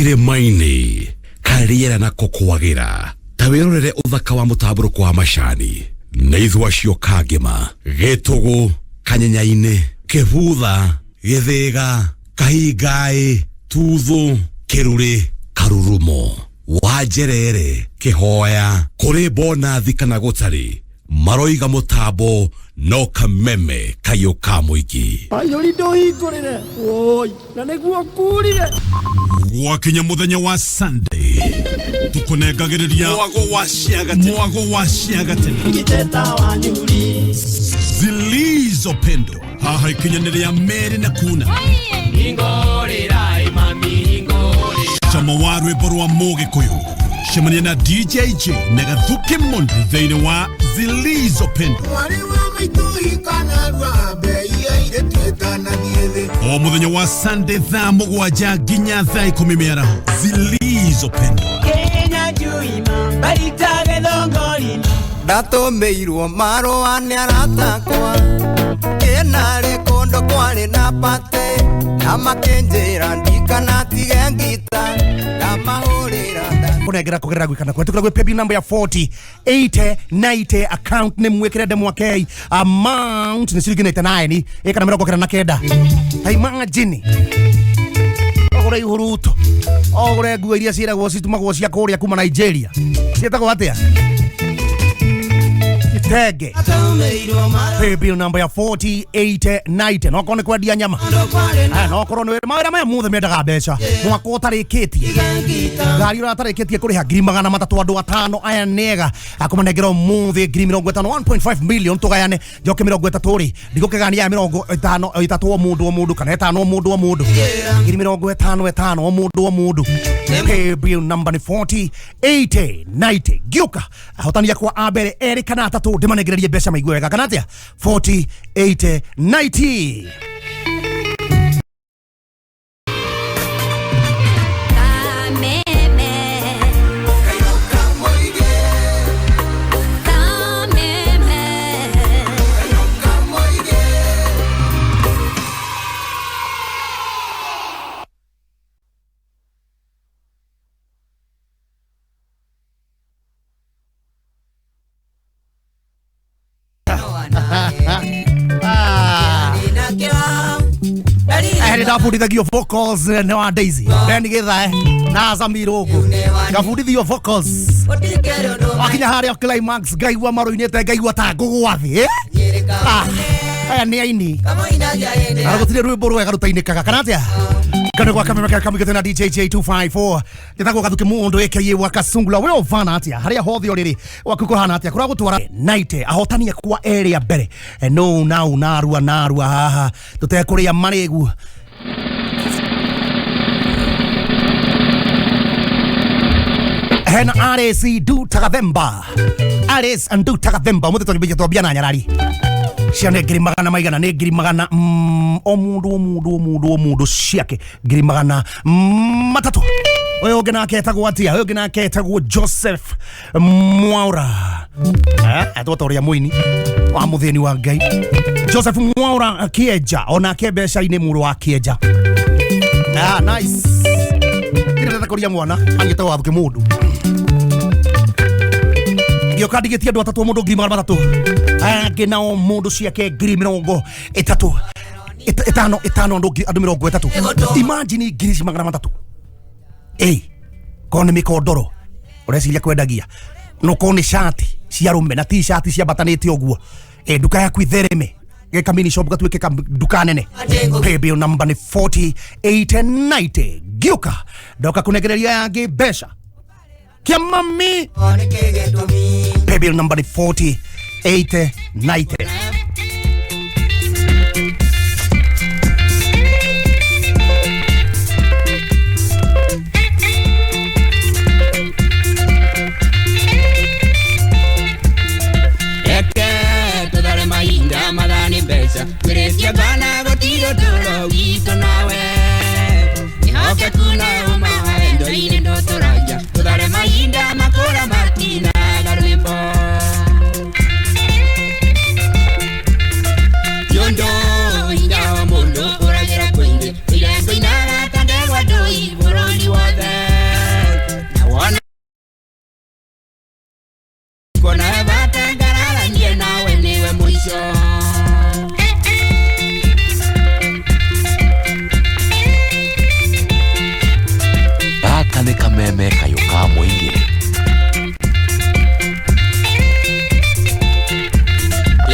Irĩma-inĩ karĩera nako kwagĩra ta wĩrorere ũthaka wa mũtambũrũko wa macani na ithua cio kangĩma gĩtũgũ kanyenya-inĩ kĩbutha gĩthĩga kahingaĩ tuthũ kĩrurĩ karurumo wanjerere kĩhoya kũrĩ bonathi kana gũtarĩ maroiga mũtambo no kameme kayũ ka mũingĩ. Ayũri ndũhingũrĩre woi na nĩguo ngurire. Gwakinya muthenya wa Sunday tukunengagĩrĩria mwago wa ciagatene mwago wa ciagatene Ngiteta wanyuri zilizopendwa haha ikinya nĩ rĩa merĩ na kuna cama wa rwĩmbo rwa mũgĩkũyũ cemania na DJ J na Gathuki Mundu thĩinĩ wa zilizopendwa Mwarĩ wa maitũ hikanarua mbei ya airĩtu ĩtanathiĩ thĩ. O muthenya wa Sunday thaa mũgwanja nginya thaa ikũmi mĩaraho zilizopendwa. Kenya juima barita gethongori. Ndatũmĩirwo marũa nĩ aratakwa ĩnarĩ kũndũ kwarĩ na pate na makĩnjĩra ndikanatige ngita ndamahũrĩra nda Kunengera kugerera gwikana kwetu kura gwi number ya 40 80 90 account ni mwikire ndemwa K amount ni ciringi 99 ikana 99. Ta imagine ogure ihuruto ogure nguo iria ciiragwo citumagwo cia kuria kuma Nigeria cietagwo atia itenge. Paybill number ya 40 80 90 no korwo nĩ kwendia nyama. No korwo nĩ mawĩra maya mothe mendaga mbeca mwaka ũtarĩkĩtie ngari ũratarĩkĩtie kũrĩha 300,000 andũ atano aya nĩega akũmanengera ũmũthĩ 50,000 1.5 million tũgayane njoke 30 rĩ ndigũkĩgania aya 50 ĩtatũ o mũndũ o mũndũ kana ĩtano o mũndũ o mũndũ 50,000 ĩtano o mũndũ o mũndũ. Paybill number nĩ 40 80 90. Ngĩũka ahotani akwa a mbere erĩ kana atatũ ndĩmanengererie mbeca maigue wega kana atĩa 40 80 90. Ndabundithagio vocals nĩ wa Daisy Ben Githae na Zamirungu ngabundithio vocals wakinya harĩa climax ngaigua maruinĩte ngaigua ta ngũgwa thĩ. Aya nĩ aini na gũtirĩ rwĩmbo rwega rũtainĩkaga kana atĩa kana gwa kameme kamigete na DJ J254 njĩtagwo Gathuki Mundu aka wa Kasungula we ũvana atĩa harĩa hothe ũrĩ rĩ waku kũhana atĩa kũragũtwara 90 ahotani akwa erĩ a mbere no nau narua narua haha tũtekũrĩa marĩgu. Hena RAC Ndutagathemba RAC Ndutagathemba mũthĩ twambia twambia na nyarari ciane ngiri magana maigana nĩ ngiri magana o mũndũ o mũndũ o mũndũ o mũndũ ciake ngiri magana matatũ. Ũyũ ũngĩ nake etagwo atĩa? Ũyũ ũngĩ nake etagwo Joseph Mwaura etagwo ta ũrĩa mũini wa mũthĩni wa Ngai Joseph Mwaura Kĩenja onake mbeca-inĩ mũrũ wa Kĩenja. Nice ndĩrenda kũria mwana angĩtagwo Gathuki Mundu ngĩũka ndigĩtie andũ atatũ o mũndũ 300,000 angĩ nao mũndũ ciake 30,000 ĩtano ĩtano andũ 30. Imagine 300,000 korwo nĩ mĩkondoro ũreciria kwendagia no korwo nĩ cati cia arũme na t-shirt ciambatanĩte ũguo nduka yaku ithereme geka mini shop gatuĩke ka nduka nene. Paybill number nĩ 40 80 90. Ngĩũka ndoka kũnengereria yangĩ mbeca kia mami. Paybill number nĩ 40 80 90. Gwĩrĩtie bana gũtirĩ ũtũũro witũ nawe nĩhokeku na ũma wendo-inĩ ndũtũragia tũthare mahinda makũra matinaga rwĩmbo. mũico. Gaka nĩ kameme kayũ ka mũingĩ.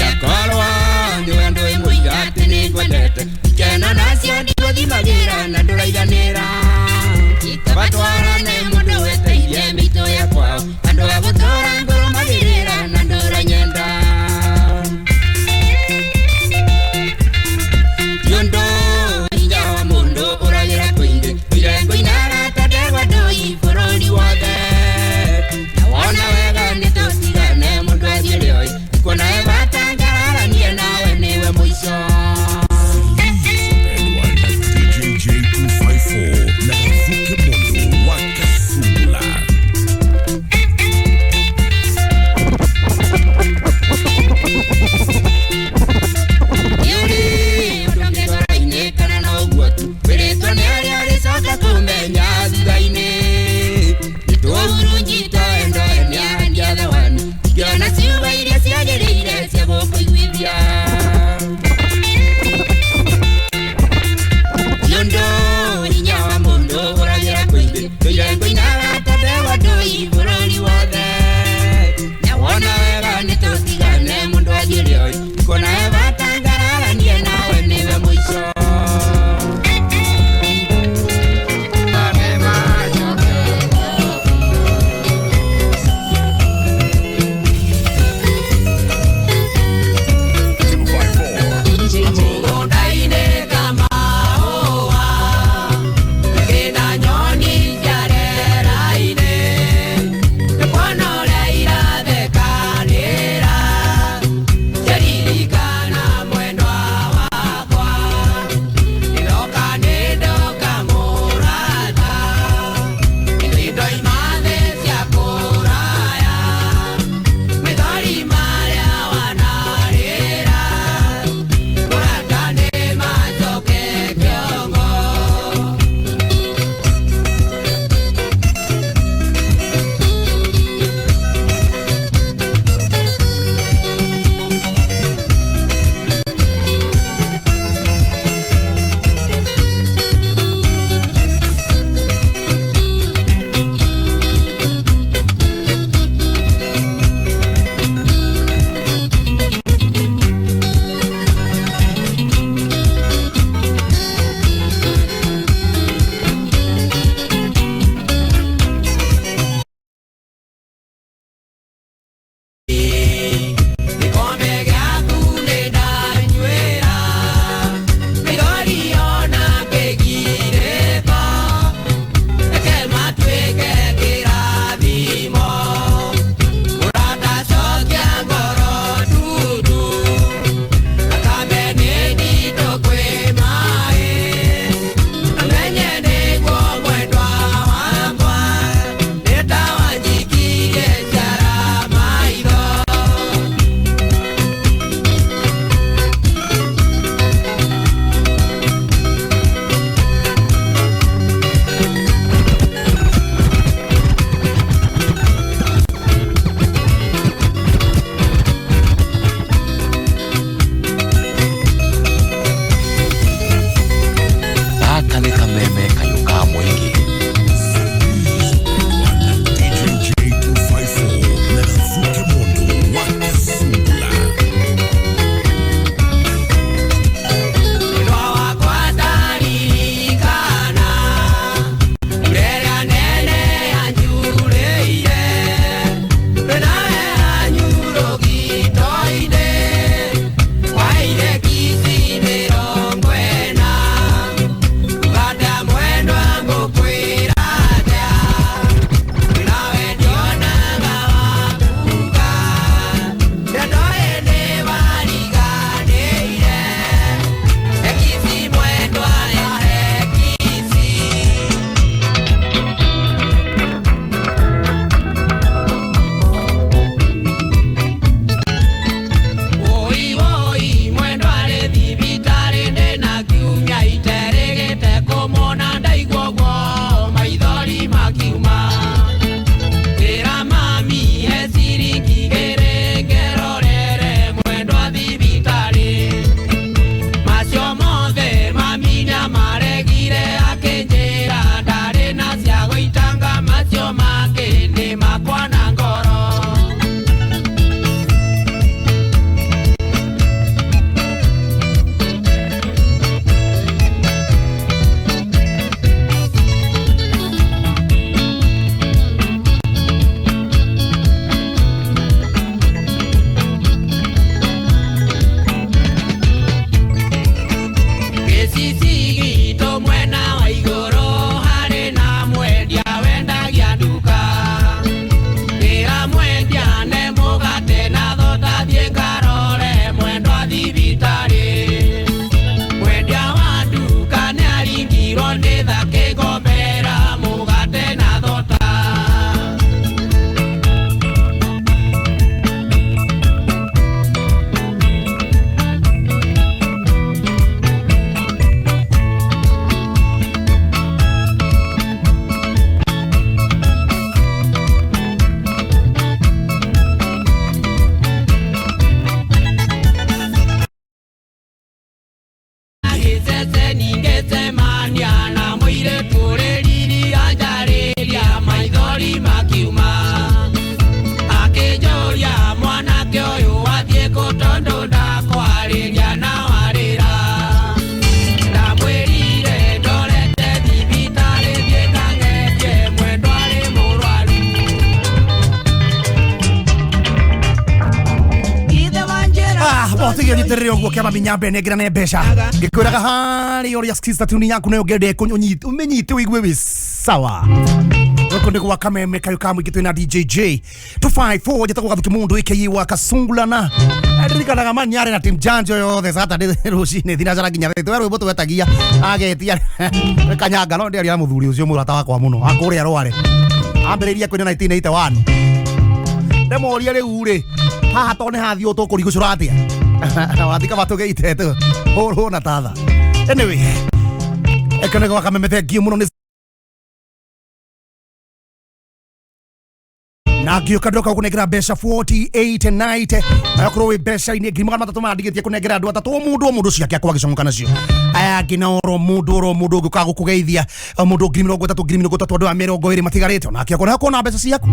Yakorwo nĩwe ndũĩ mũiga atĩ nĩngwendete ikeno nacio ndigũthimagĩra na ndũraiganĩra ikabatwarane mũndũ weteithie mĩitũ ya kwao andũ a gũtũra ngũrũmagĩrĩra na ndũranyenda. Tige nyiterere uguo kia mami nyambe nengerane mbeca ngikwiraga hari uria sister tuni yaku nayo ngende kunyita umenyite uigue wi sawa. Gũkũ nĩ gwa Kameme kayo ka mũingĩ twĩna DJJ 254 njĩtagwo Gathuki Mundu aka wa Kasungulana. Ndirikanaga manyare na team Janjo yothe Saturday rũcinĩ thinacara nginya thaa rwĩmbo twetagia agetia kanyanga no ndĩaria na mũthuri ũcio mũrata wakwa mũno akũrĩa rware ambĩrĩirie kwĩna 1981 ndĩmũrie rĩu rĩ haha to nĩ hathiĩ tũkũrigũcũra atĩa wathika matũgĩite tu hũrwo na tatha. Anyway, ĩkene gwa Kameme thengiũ mũno nĩ na ngĩũka ndoka gũkũnengera mbeca 4890 na okorwo wĩ mbeca-inĩ 300 mandigĩtie kũnengera andũ atatũ o mũndũ ciake akwa agĩcomoka nacio aya angĩ na oro mũndũ ũngĩũka gũkũgeithia mũndũ 30,000 30,000 andũ a 20 matigarĩte onake okorwo nĩũkuona mbeca ciaku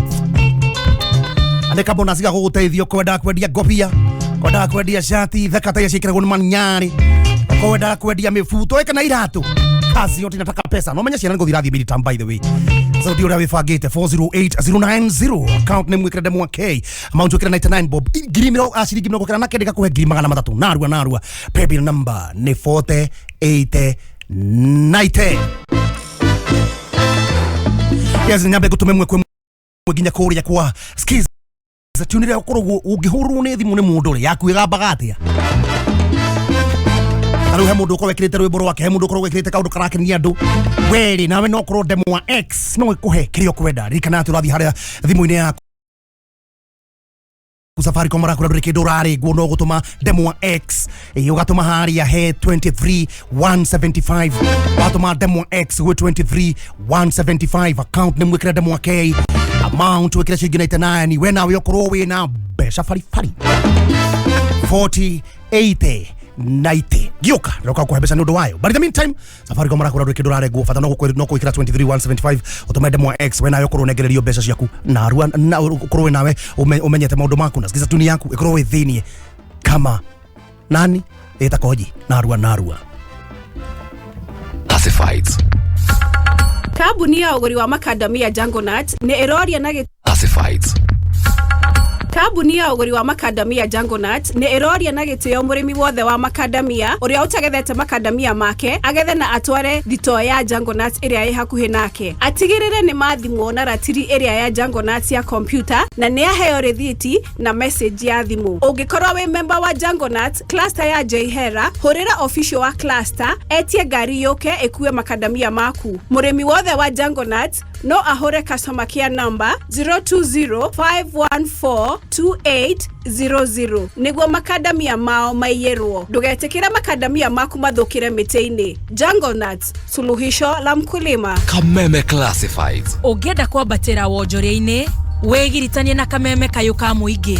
andĩka bonus ga gũgũteithia kwenda kwendia ngobia kwenda kwendia shati thaka ta iria ciĩkĩragwo nĩ manyarĩ kwenda kwendia mĩbuto ĩka na iratũ kazi yote inataka pesa no menya ciana nĩ gũthiĩ irathiĩ mid-term by the way. So ndio ũrĩa wĩbangĩte 408090 account name wĩkĩre ndemwa K amount wĩkĩre 99 bob ngiri mĩrongo ciringi 99 gakũhe 300,000 narua narua paybill number nĩ 4890. Yes, nyambe ngũtũme mwe kwĩ nginya kũrĩa kwa skills tunire ũkoragwo ũngĩhũrwo nĩ thimũ nĩ mũndũ rĩ yaku ĩgambaga atĩa. Rĩu he mũndũ ũkorwo ekĩrĩte rwĩmbo rwake he mũndũ ũkorwo ekĩrĩte kaũndũ karakenia andũ werĩ nawe no ũkorwo ndemwa X no ĩkũhe kĩrĩa ũkwenda. Ririkana atĩ ũrathiĩ harĩa thimũ-inĩ yaku Safaricom marakũra ndũrĩ kĩndũ ũrarĩngwo no gũtũma ndemwa X ũgatũma harĩa he 23175 watũma ndemwa X gwĩ 23175 account nĩ mwĩkĩre ndemwa K amount wĩkĩre ciringi 99 we nawe ũkorwo wĩna mbeca baribari 40 80 90 gioka ndoka kuhe mbeca nĩ ũndũ wayo but in the meantime Safaricom marakũra ndũrĩ kĩndũ ũrarengwo bata no gwĩkĩra 23175 ũtũme ndemwa X we nawe ũkorwo ũnengererio mbeca ciaku narua na ũkorwo wĩ nawe ũmenyete maũndũ maku na skiza tuni yaku ĩkorwo wĩ thĩiniĩ kama nani ĩtakoji narua narua. Classifieds. Kambuni ya ũgũri wa makadamia Jungle Nuts nĩ ĩroria na Classifieds. Kambuni ya ũgũri wa makadamia Jungle Nuts nĩ ĩroria na gĩtĩo mũrĩmi wothe wa makadamia ũrĩa ũtagethete makadamia make agethe na atware thitoo ya Jungle Nuts ĩrĩa ĩ hakuhĩ nake atigĩrĩre nĩ mathimwo na ratiri ĩrĩa ya Jungle Nuts ya kompyuta na nĩ aheo rĩthiti na message ya thimũ. Ũngĩkorwo wĩ member wa Jungle Nuts cluster ya Jehera hũrĩra official wa cluster etie ngari yũke ĩkue makadamia maku. Mũrĩmi wothe wa Jungle Nuts no ahũre customer care number 020-514-2800 nĩguo makadamia mao maiyĩrwo. Ndũgetĩkĩre makadamia maku mathũkĩre mĩtĩ-inĩ. Jungle Nuts, suluhisho la mkulima. Kameme Classifieds. Ũngĩenda kwambatĩra wonjoria-inĩ wĩgiritanie na Kameme kayũ ka mũingĩ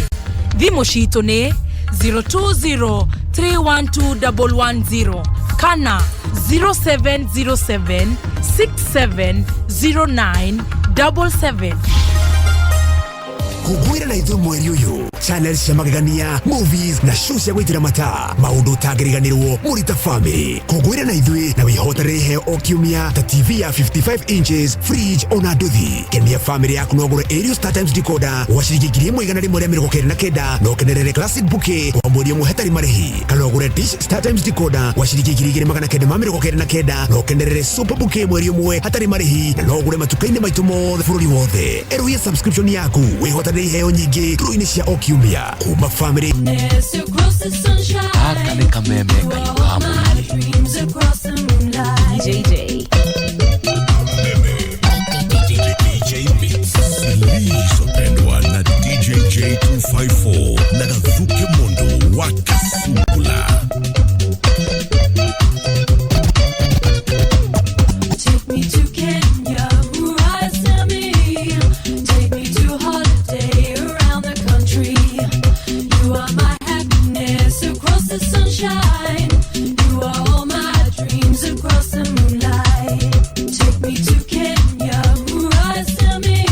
thimũ citũ nĩ 020-312-110 kana 0707-670977. Kũngũĩra na ithuĩ mweri ũyũ channel cia magegania movies na show cia gwĩtĩra mata maũndũ ũtangĩriganĩrwo mũrĩ ta family. Kũngũĩra na ithuĩ na wĩhotanĩre iheo o kiumia ta TV ya 55 inches fridge ona nduthi. Kenia family yaku no ũgũre Aerial Star Times decoder gwa ciringi 1199 na ũkenerere classic bouquet kwa mweri ũmwe hatarĩ marĩhi kana ũgũre dish Star Times decoder gwa ciringi 2999 na ũkenerere super bouquet mweri ũmwe hatarĩ marĩhi na no ũgũre matuka-inĩ maitũ mothe bũrũri wothe. Erũhia subscription yaku wĩhotanĩre iheo nyingĩ ndũrũ-inĩ cia o kiumia kuma family. Gaka nĩ Kameme kayũ ka mũingĩ. JJ DJ Mix zilizopendwa na DJJ 254 na Gathuki Mundu wa Kasungula. Take me to Kenya, Murasami. Take me to holiday around the country. You are my happiness across the sunshine. You are all my dreams across the moonlight. Take me to Kenya, Murasami.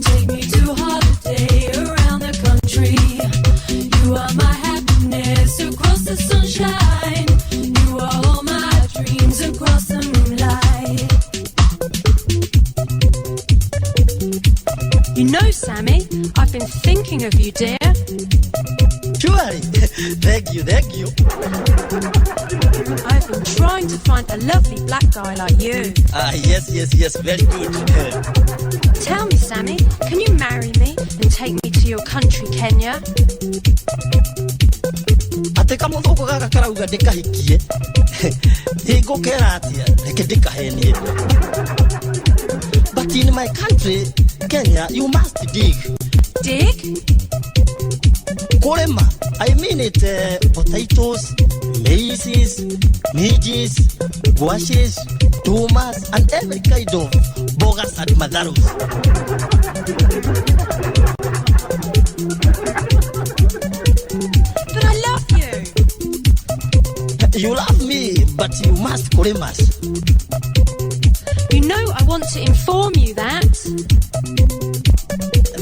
Take me to holiday around the country. You are my happiness across the sunshine. You are all my dreams across the moonlight. You know, Sammy, I've been thinking of you, dear. Surely. Thank you, thank you. I've been trying to find a lovely black guy like you. Ah, yes, yes, yes, very good. Tell me, Sammy, can you marry me and take me to your country, Kenya? Atĩ kamũthũngũ gaka karauga ndĩkahikie, ĩngũkera atĩa? Reke ndĩkahenie. But in my country, Kenya, you must dig. Dig? Kũrĩma. I mean it, potatoes, maizes, midges, guashes, tumas, and every kind of bogas and madharos. But I love you. You love me, but you must kũrĩmas. You know I want to inform you that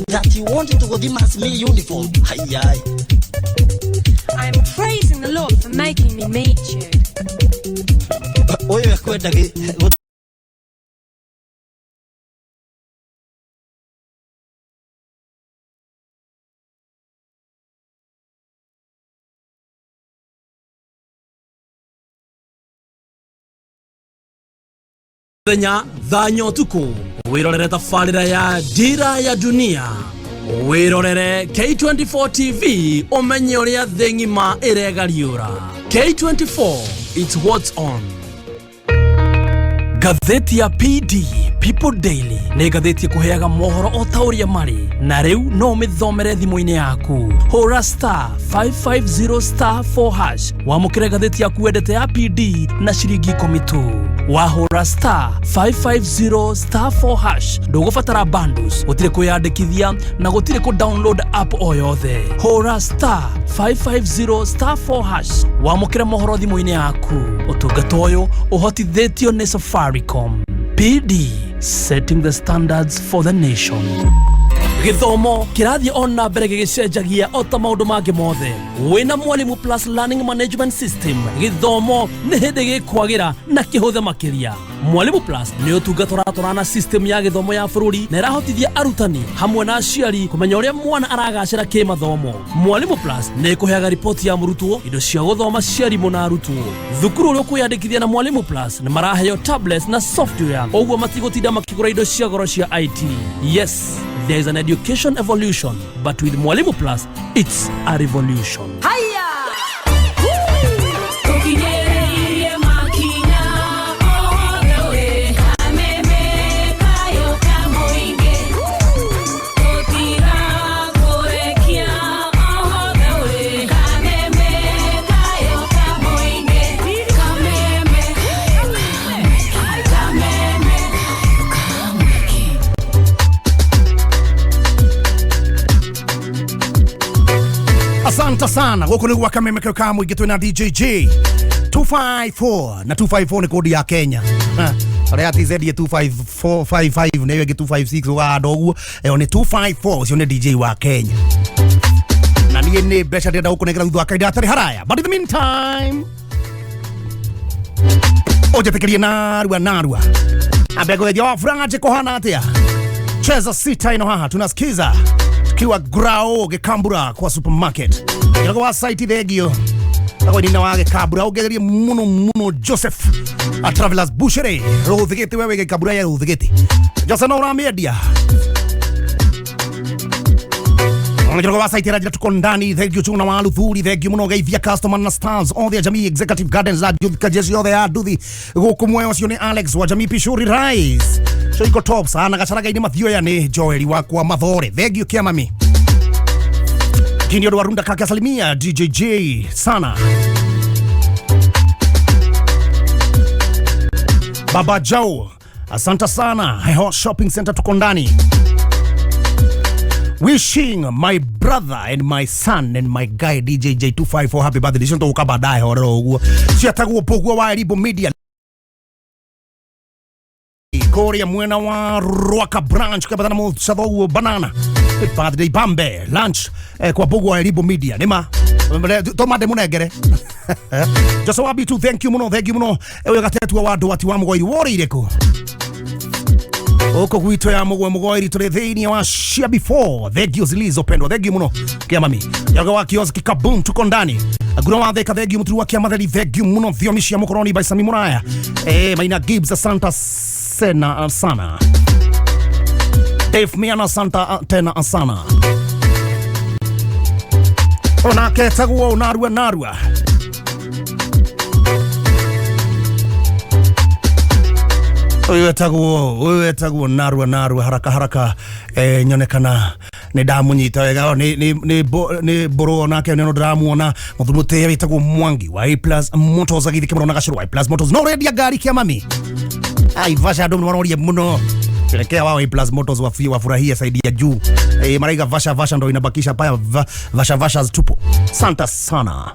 That you want to gothimas me uniform. Hayai. I am praising the Lord for making me meet you. Ũyũ ekwenda Mũthenya thaa inya ũtukũ wĩrorere tabarĩra ya Dira ya Dunia, wĩrorere K24 TV ũmenye ũrĩa thĩ ng'ima ĩregariũra. K24, it's what's on. Ngathĩti ya PD People Daily nĩ ngathĩti ĩkũheaga mohoro o ta ũrĩa marĩ, na rĩu no ũmĩthomere thimũ-inĩ yaku. Hũra star 550 star 4 hash wamũkĩre ngathĩti yaku wendete ya PD na ciringi 10 tu. Wahũra star 550 star 4 hash ndũgũbatara bundles, gũtirĩ kwĩyandĩkithia na gũtirĩ kũ download app o yothe. Hũra star 550 star 4 hash wamũkĩre mohoro thimũ-inĩ yaku. Ũtungata ũyũ ũhotithĩtio nĩ Safaricom. PD, setting the standards for the nation. Gĩthomo kĩrathiĩ ona mbere gĩgĩcenjagia o ta maũndũ mangĩ mothe. Wĩna Mwalimu Plus Learning Management System, gĩthomo nĩ hĩndĩ gĩkwagĩra na kĩhũthe makĩria. Mwalimu Plus nĩ ũtungata ũratwarana na system ya gĩthomo ya bũrũri na ĩrahotithia arutani hamwe na aciari kũmenya ũrĩa mwana aragacĩra kĩmathomo. Mwalimu Plus nĩ ĩkũheaga riboti ya mũrutwo, indo cia gũthoma cia arimũ na arutwo. Thukuru ũrĩa ũkwĩyandĩkithia na Mwalimu Plus nĩ maraheo tablets na software, ũguo matigũtinda makĩgũra indo cia goro cia IT. Yes, there is an education evolution, but with Mwalimu Plus, it's a revolution. Haya! Tũkinyĩrĩirie makinya othe wĩ kameme kayũ ka mũingĩ. Tũtigakũrekia othe wĩ kameme kayũ ka mũingĩ. Kameme, kameme. Asante sana. Gũkũ nĩ gwa kameme kau ka mũingĩ, twĩna DJJ 254 na 254 nĩ kodi ya Kenya. Arĩa TZ 25455 na ĩyo ĩngĩ 256 ũgahanda ũguo, ĩyo nĩ 254, ũcio nĩ DJ wa Kenya. Na niĩ nĩ mbeca ndĩrenda gũkũnengera thutha wa kahinda gatarĩ haraya, but in the meantime ũnjĩtĩkĩrie narua narua ambe ngũgeithia wa Furang'anjĩ kũhana atĩa. Cheza sita ino haha tunasikiza tukiwa grao Gĩkambura kwa supermarket kĩrogo wa site thengio nina wa Gĩkambura ũngetherie mũno mũno Joseph a Travelers Boucherie Rũthigĩti, wewe Gĩkambura ya Rũthigĩti. Joseph no ũramĩendia. Kĩrogo wa site rajira tuko ndani, thank you chuna wa Luthuri, thank you mũno geithia customer na stars othe a Jamii Executive Gardens na Juthika jeshi othe ya nduthi gũkũ muoyo. Ũcio nĩ Alex wa Jamii Pishuri Rice Shoiko top sana gacaraga-inĩ mathioya nĩ Joeli wakwa Mathore, thank you kĩamami Kindio wa Runda kaka salimia DJJ sana. Baba Joe, asante sana. Heho Shopping Center tuko ndani. Wishing my brother and my son and my guy DJJ 254 happy birthday. Cio tũgũka baadaye horero ũguo. Ciatagwo Mbũguo wa Elibo Media kũrĩa mwena wa Rwaka branch kabathana mũcathoguo banana. Happy birthday Bambe lunch kwa Mbũguo wa Elibo Media. Nĩma tomande mũnengere. Joshua wa B2, thank you mũno, thank you mũno. Ũyũ gatetua wa andũ ati wa mũgoi worĩire kũ? Huko gwitũ ya mũgwe mũgoiri tũrĩ thĩinĩ wa Shia before. Thengio zilizopendwa. Thengio mũno kia mami. Yoga wa kioski kabum tuko ndani. Agura wa theka thengio muturu wa kiamatheri thengio mũno thiomi cia mũkoroni by Sami Muraya. Maina Gibbs asante sena sana. Dave Miana asante tena sana. Onake taguo narua narua. Uyu etagwo narua narua haraka haraka nyonekana nĩ ndamunyita wega nĩ mbũrũ onake nĩ ndĩramuona mũthuri mũtĩe wĩtagwo Mwangi wa A Plus Motors agĩthiĩ kĩmũrona na gacũrũ A Plus Motors no ũrendia ngari kĩa mami ai vasha andũ nĩmaroria mũno pelekea wao A Plus Motors wafurahie saidi ya juu maraiga vasha vasha ndo inabakisha paya vasha vasha tupo santa sana.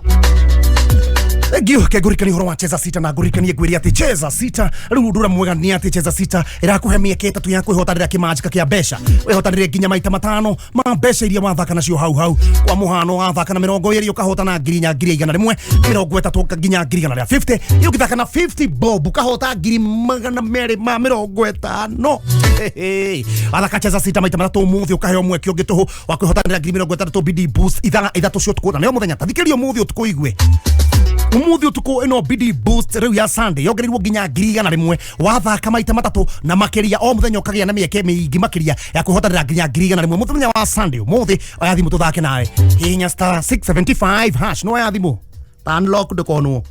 Thank you. Kegurikani horo wa cheza sita na ngurikanie ngwire ati cheza sita riu ndura mwega ni ati cheza sita irakuhe mieke itatu ya kwihotanira kimanjika kia mbeca wihotanire nginya maita matano ma mbeca iria wathaka nacio hau hau kwa muhano wathaka na 20 ukahotana 1,100 30 nginya 1,150 iyo na 50 bob ukahota 250. Wathaka cheza sita maita matatu umuthi ukaheo mweke ungi tuhu wa kwihotanira 60,000 BD boost ithaa ithatu cia utuku na nio muthenya tathikĩrĩria umuthi utuku igue umuthi utuku ino BD boost riu ya Sunday yongereirwo nginya 100,000 wathaka maita matatu na makiria o muthenya ukagia na mieke miingi makiria ya kwihotanira nginya 100,000 muthenya wa Sunday umuthi oya thimu tuthake nawe hihinya star 675 hash no oya thimu unlock ndukonwo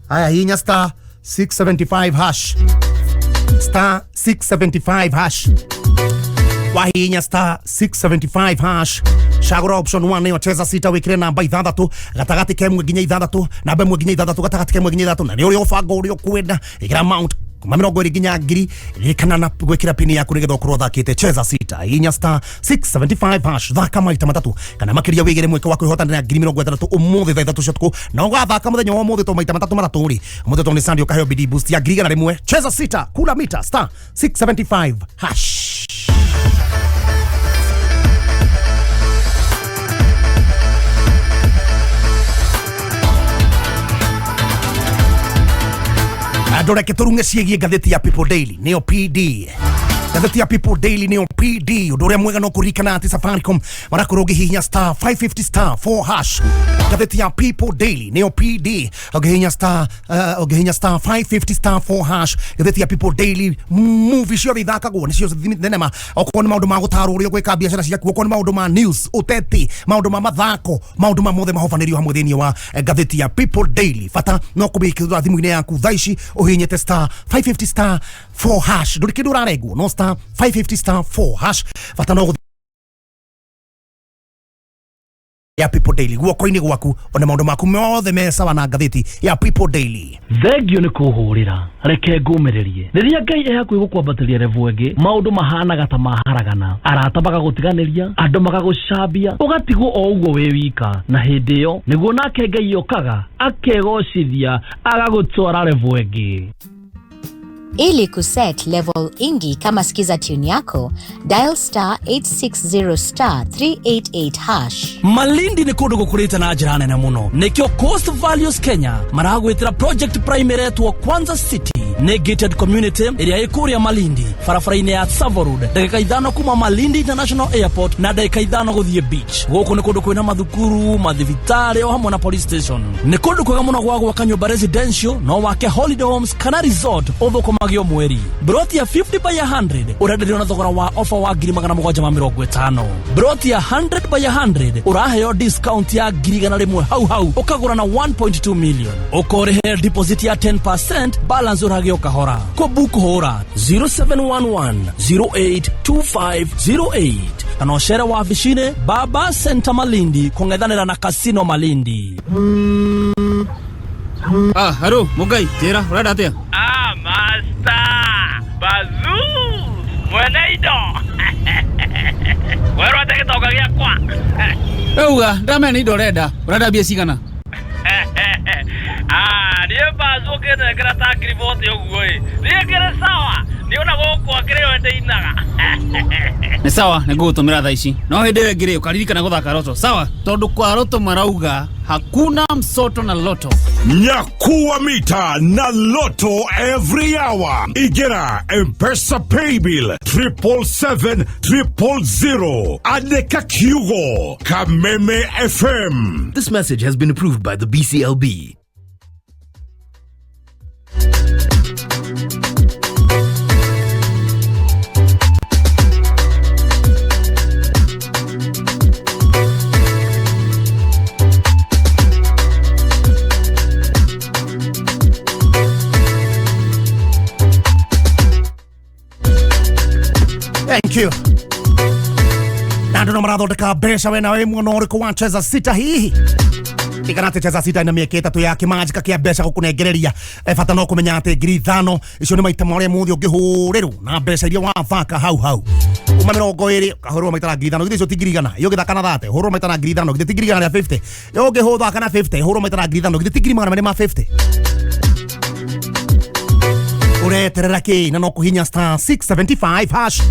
haya hihinya star 675 hash star 675 hash wahinya star 675 hash cagũra option 1 nĩyo cheza sita wĩkĩre namba ithathatũ gatagatĩ ka ĩmwe nginya ithathatũ namba ĩmwe nginya ithathatũ gatagatĩ ka ĩmwe nginya ithathatũ na nĩ ũrĩa ũbango ũrĩa ũkwenda ĩkĩra amount kuma 20 nginya 1000 ririkana na gwĩkĩra pini yaku nĩgetha ũkorwo ũthakĩte cheza sita inya star 675 hash thaka maita matatu kana makĩria wĩgĩre mweke wa kwĩhotanĩra 60,000 ũmũthĩ thaa ithatũ cia ũtukũ na ũgathaka mũthenya wa ũmũthĩ to maita matatũ matatũ rĩ ũmũthĩ to nĩ Sunday ũkaheo BD boost ya 100,000 cheza sita kula mita star 675 hash. Andå reke tå runge ciägie ngathäti ya People Daily nĩyo PD ngathäti ya People Daily nĩyo PD ũndũ ũrĩa mwega no kũririkana atĩ Safaricom marakorwo ũngĩhihinya star 550 star 4 hash ngathäti ya People Daily nĩyo PD ũngĩhihinya star ũngĩhihinya star 550 star 4 hash ngathäti ya People Daily movie ciothe ithakagwo nĩcio thenema okorwo nĩ maũndũ ma gũtarwo ũrĩa ũgwĩka biacara ciaku okorwo nĩ maũndũ ma news ũteti maũndũ ma mathako maũndũ ma mothe mahobanĩrio hamwe thĩinĩ wa ngathĩti ya People Daily bata no kũmĩkĩra thimũ-inĩ yaku thaa ici ũhihinyĩte star 550 star 4 hash ndũrĩ kĩndũ ũrarengwo no star 550 star 4 hash bata no ya People Daily guoko-inĩ gwaku ona maũndũ maku mothe me sawa na ngathĩti ya People Daily. Thengio nĩ kũhũrĩra reke ngũmĩrĩrie rĩrĩa Ngai e hakuhĩ gũkwambatĩria revo ĩngĩ maũndũ mahanaga ta maharagana arata magagũtiganĩria andũ magagũcambia ũgatigwo o ũguo wĩ wika na hĩndĩ ĩyo nĩguo nake Ngai okaga akegocithia agagũtwara revo ĩngĩ. Ili kuset level ingi kama skiza tune yako, dial star 860 star 388 hash. Malindi nĩ kũndũ gũkũrĩte na njĩra nene mũno nĩkĩo Coast Values Kenya maragwĩtĩra project prime ĩretwo Kwanza City nĩ gated community ĩrĩa ĩ kũrĩa Malindi barabara-inĩ ya Tsavo Road ndagĩka 5 kuma Malindi International Airport na ndagĩka 5 gũthiĩ beach. Gũkũ nĩ kũndũ kwĩna mathukuru mathibitarĩ o hamwe na police station. Nĩ kũndũ kwega mũno gwa gwaka nyũmba residential no wake holiday homes kana resort ũthũkũmagio mweri. Broti ya 50 by 100 ũrenderio na thogora wa offer wa 750. Broti ya 100 by 100 ũraheo discount ya 100,000 hau hau ũkagũra na 1.2 million ũkorĩhe deposit ya 10% balance ũragio kahora. Kũbook hũra 0711 082508 kana ũcere wabici-inĩ Baba Center Malindi kũng'ethanĩra na Casino Malindi. Haro Mugai njĩra ũrenda atĩa? Master Bazu mwene indo werwo atĩ gĩtonga gĩakwa Auga ndamenya nĩ indo ũrenda ũrenda mbia cigana? Niĩ Bazu ũkĩnengera ta 40,000 ũguo ĩ niĩ ngĩrĩ sawa niĩ ona gũkũ akĩrĩ yo ndĩinaga. Nĩ sawa, nĩ ngũgũtũmĩra thaa ici. No hĩndĩ ĩyo ĩngĩ rĩ, ũkaririkana gũthaka roto. Sawa? Tondũ kwa roto marauga hakuna msoto na loto. Nyakua mita na Lotto every hour. Igera Mpesa Paybill 777 000. Andĩka kiugo Kameme FM. This message has been approved by the BCLB. Thank you. Na andå no marathondeka mbeca we nawe mwena ũrĩkũ wa cheza sita hihi tigana atä cheza sita ina mĩeke ĩtatũ ya kĩmanjĩka kĩa mbeca gũkũnengereria. Bata no kũmenya atĩ 5,000 icio nĩ maita marĩa mothe ũngĩhũrĩrwo na mbeca iria wathaka hau hau uma 20 ũkahũrĩrwo maita na 5,000, githĩ icio ti 100,000? Iyo ũgĩthaka na 30 hũrwo maita na 5,000, githĩ ti 150,000? Iyo ũngĩhũthaka na 50 hũrwo maita na 5,000, githĩ ti 250,000? Ureterera kä na no kũhinya star 675 hash.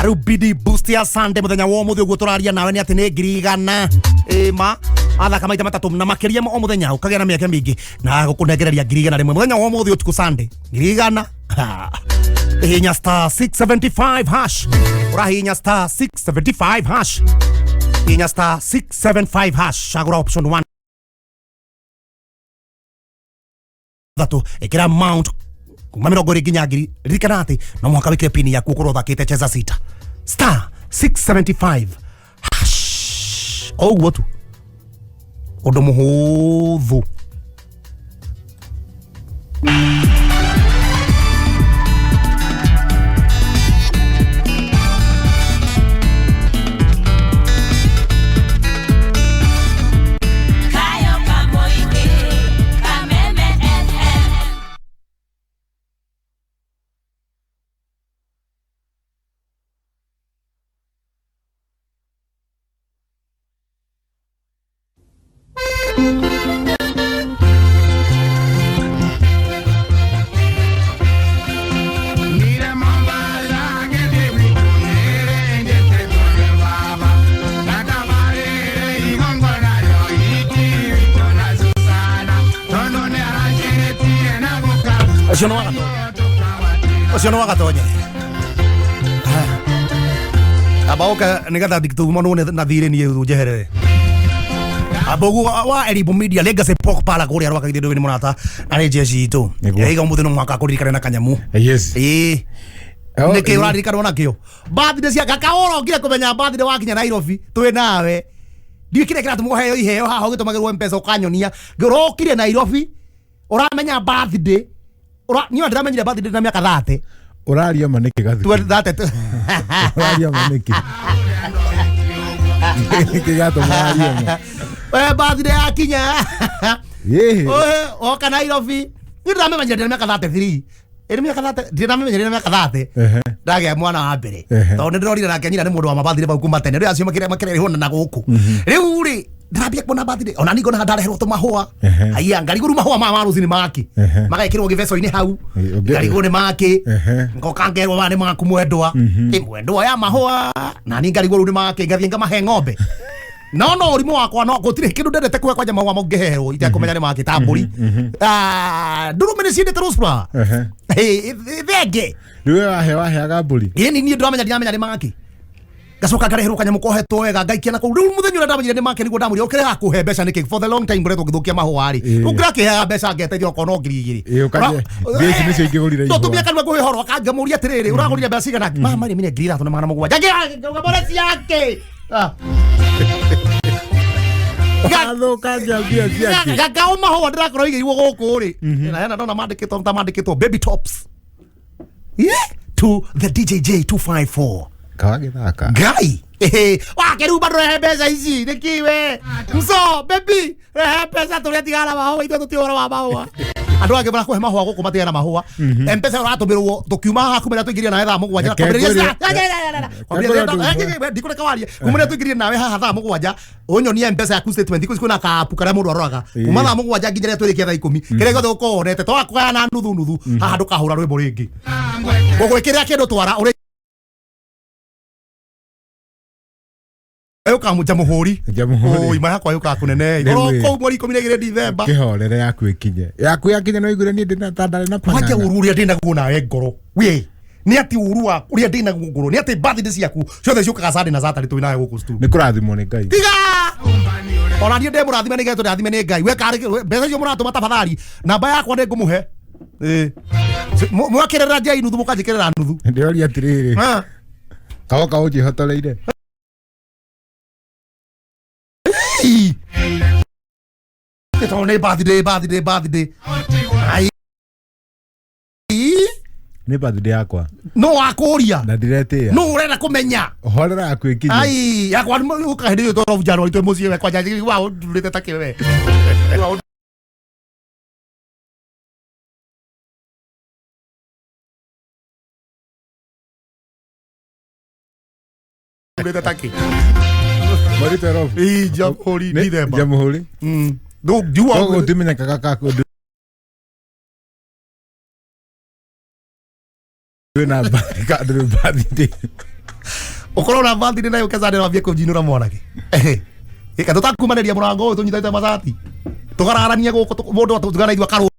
Rĩu bidi boost ya Sunday mũthenya wa ũmũthĩ ũguo tũraria nawe nĩ atĩ nĩ 100,000 ĩma athaka maita matatũ na makĩria o mũthenya ũkagĩa na mĩeke mĩingĩ na gũkũnengereria 100,000 rĩmwe mũthenya wa ũmũthĩ ũtukũ Sunday 100,000. Hinya star 675 hash, ũrahinya star 675 hash, hinya star 675 hash, cagũra option 1 thatũ, ĩkĩra amount kuma 20 nginya ngiri. Ririkana atĩ no mũhaka wĩkĩre pini yaku ũkorwo ũthakĩte cheza sita, star 675 hash, o ũguo tu, ũndũ mũhũthũ. Kayo Kamoike, Kameme FM. Ũcio nĩ wagatonye, ũcio nĩ wagatonye amba ũke nĩgetha nditumanwo na thirĩ niĩ njeherere amba ũguo wa Elimu Media Legacy Pork Parlor kũrĩa Rwaka githĩ ndũĩ nĩ mũrata na nĩ jeshi itũ. Nĩguo. Ĩiga ũmũthĩ no mũhaka kũririkane na kanyamu. Yes. Ĩĩ. Oh, Nĩkĩ ĩĩ. ũraririkanwo nakĩo birthday cia kakaũrokire kũmenya birthday wakinya Nairobi twĩ nawe ndiũĩ kĩrĩa kĩratũma ũheo iheo haha ũgĩtũmagĩrwo Mpesa ũkanyonia ũrokire Nairobi ũramenya birthday ura niĩ ndĩramenyire birthday na mĩaka 30. Ũraria ma nĩkĩ gathukĩ? 30. Ũraria ma nĩkĩ? Nĩkĩ gĩatũma warie ma? We birthday yakinya. Ĩĩ. Oe, oka Nairobi niĩ ndĩramenyire ndĩna mĩaka 33, ĩrĩ mĩaka 30, ndĩramenyire ndĩna mĩaka 30 ndagĩa mwana wa mbere tondũ nĩndĩrorire nake nyina nĩ mũndũ wa mabathire bau kuma tene rĩu acio makĩrehwo na gũkũ rĩu rĩ ndĩrambia kuona birthday ona niĩ ngona ndareherwo tũmahũa. Haiya ngarigwo rĩu mahũa maya ma rũcinĩ maki magekĩrwo gĩbeco-inĩ hau ngarigwo nĩ maki ngoka ngerwo maya nĩ maku mwendwa. Ĩ mwendwa ya mahũa na niĩ ngarigwo rĩu nĩ maki ngathiĩ ngamahe ng'ombe no no ũrimũ wakwa no gũtirĩ kĩndũ ndendete kuoya kwanja mahũa maũngĩheherwo itekũmenya nĩ maki ta mbũri. Ah, ndũrũme nĩ ciendete rose flower. Thenge. Rĩu we waheaga mbũri? Ĩni niĩ ndĩramenya ndiramenya nĩ maki ngacoka ngareherwo kanyamũ kohetwo wega ngaikia na kũu. Rĩu mũthenya ũrĩa ndamenyire nĩ make nĩguo ndamũria ũkĩrega kũhe mbeca nĩkĩ for the long time ngoretwo ngĩthũkia mahũa rĩ. Ĩĩ. Rĩu ngĩrakĩheaga mbeca ngeteithia okorwo no 2,000. Ĩĩ, ũkanje mbia ici nĩcio ingĩgũrire no tumia ihũa. kanua kũhe horo akangamũria atĩrĩrĩ ũragũrire mbeca cigana mama rĩ mine 3,700 ngĩgamũre ciake. Ah. Wathũkangia mbia ciake. Gakao mahũa ndĩrakorwo igĩirwo gũkũ rĩ na hena ndona mandĩkĩtwo ta mandĩkĩtwo baby tops, yeah, to the DJJ 254. Kawagĩthaka. Ngai wakĩrumba ndũrehe mbeca ici nĩkiwe mso baby rehe mbeca tũrĩa tigana mahũa ithuĩ tũtiĩ ũhoro wa mahũa andũ angĩ marakũhe mahũa gũkũ matigana mahũa Mpesa ũratũmĩrwo tũkiuma haha kumĩra tũingĩrie nawe thaa 7 Reke ngwĩre- ndikũreka warie kumĩra tũingĩrie nawe haha thaa 7 ũnyonie Mpesa yaku statement thikũ ici kwĩna kaapu karĩa mũndũ aroraga kuma thaa 7 nginya rĩrĩa twĩrĩkia thaa 10 kĩrĩa gĩothe ũkorwo wonete twakũgayana na nuthu nuthu haha ndũkahũra rwĩmbo rĩngĩ ngũgwĩkĩrĩra kĩndũ twara ũrĩ. Ĩũkaga Jamhuri. Jamhuri. Oi, ma yakwa yũkaga kũnene. Rĩu Oro ĩ. kũu mweri 12 Dithemba. Kĩhorere yaku ĩkinye. Yaku yakinya no iguire niĩ ndĩna ta ndarĩ na Kwanja pang'ang'a. ũru ũrĩa ndĩnaguo nawe ngoro. We nĩ atĩ ũru wa ũrĩa ndĩnaguo ngoro nĩ atĩ birthday ciaku ciothe ciũkaga Sunday na Saturday twĩ nawe gũkũ studio. Nĩ kũrathimwo nĩ Ngai. Tiga! Ona niĩ ndĩ mũrathime nĩ Ngai tondũ ndathime nĩ Ngai. We karĩ mbeca icio mũratũma tafadhali namba yakwa nĩ ngũmũhe. Ĩ. Mwakĩrĩra njei nuthu mũkanjĩkĩrĩra nuthu. Ndĩroria atĩrĩrĩ. Ah. Kawoka ũnjĩhotoreire. Ii. Tondũ nĩ birthday birthday birthday. Ai. Nĩ birthday yakwa. No wakũria. Na ndiretĩĩa. No ũrenda kũmenya. Horera yaku ĩkinye. Ai, yakwa ũka hĩndĩ ĩyo twaro January twĩ mũciĩ we kwanja wa ũndurĩte ta kĩwe. Wa ũndurĩte ta kĩ. Mweri 12. Ii, Jamhuri Nĩ- Dithemba. Jamhuri. Ndũ Koguo gũtimenyekaga ka kũndũ. Wĩna ka ndũrĩ birthday. Ũkorwo na birthday nayo ũke Sunday wambie kũnjinũra mwanake. Ĩka tũtakumanĩria mũrango ũyũ tũnyitĩte macati. Tũgararanie gũkũ mũndũ atũganaithua karũga.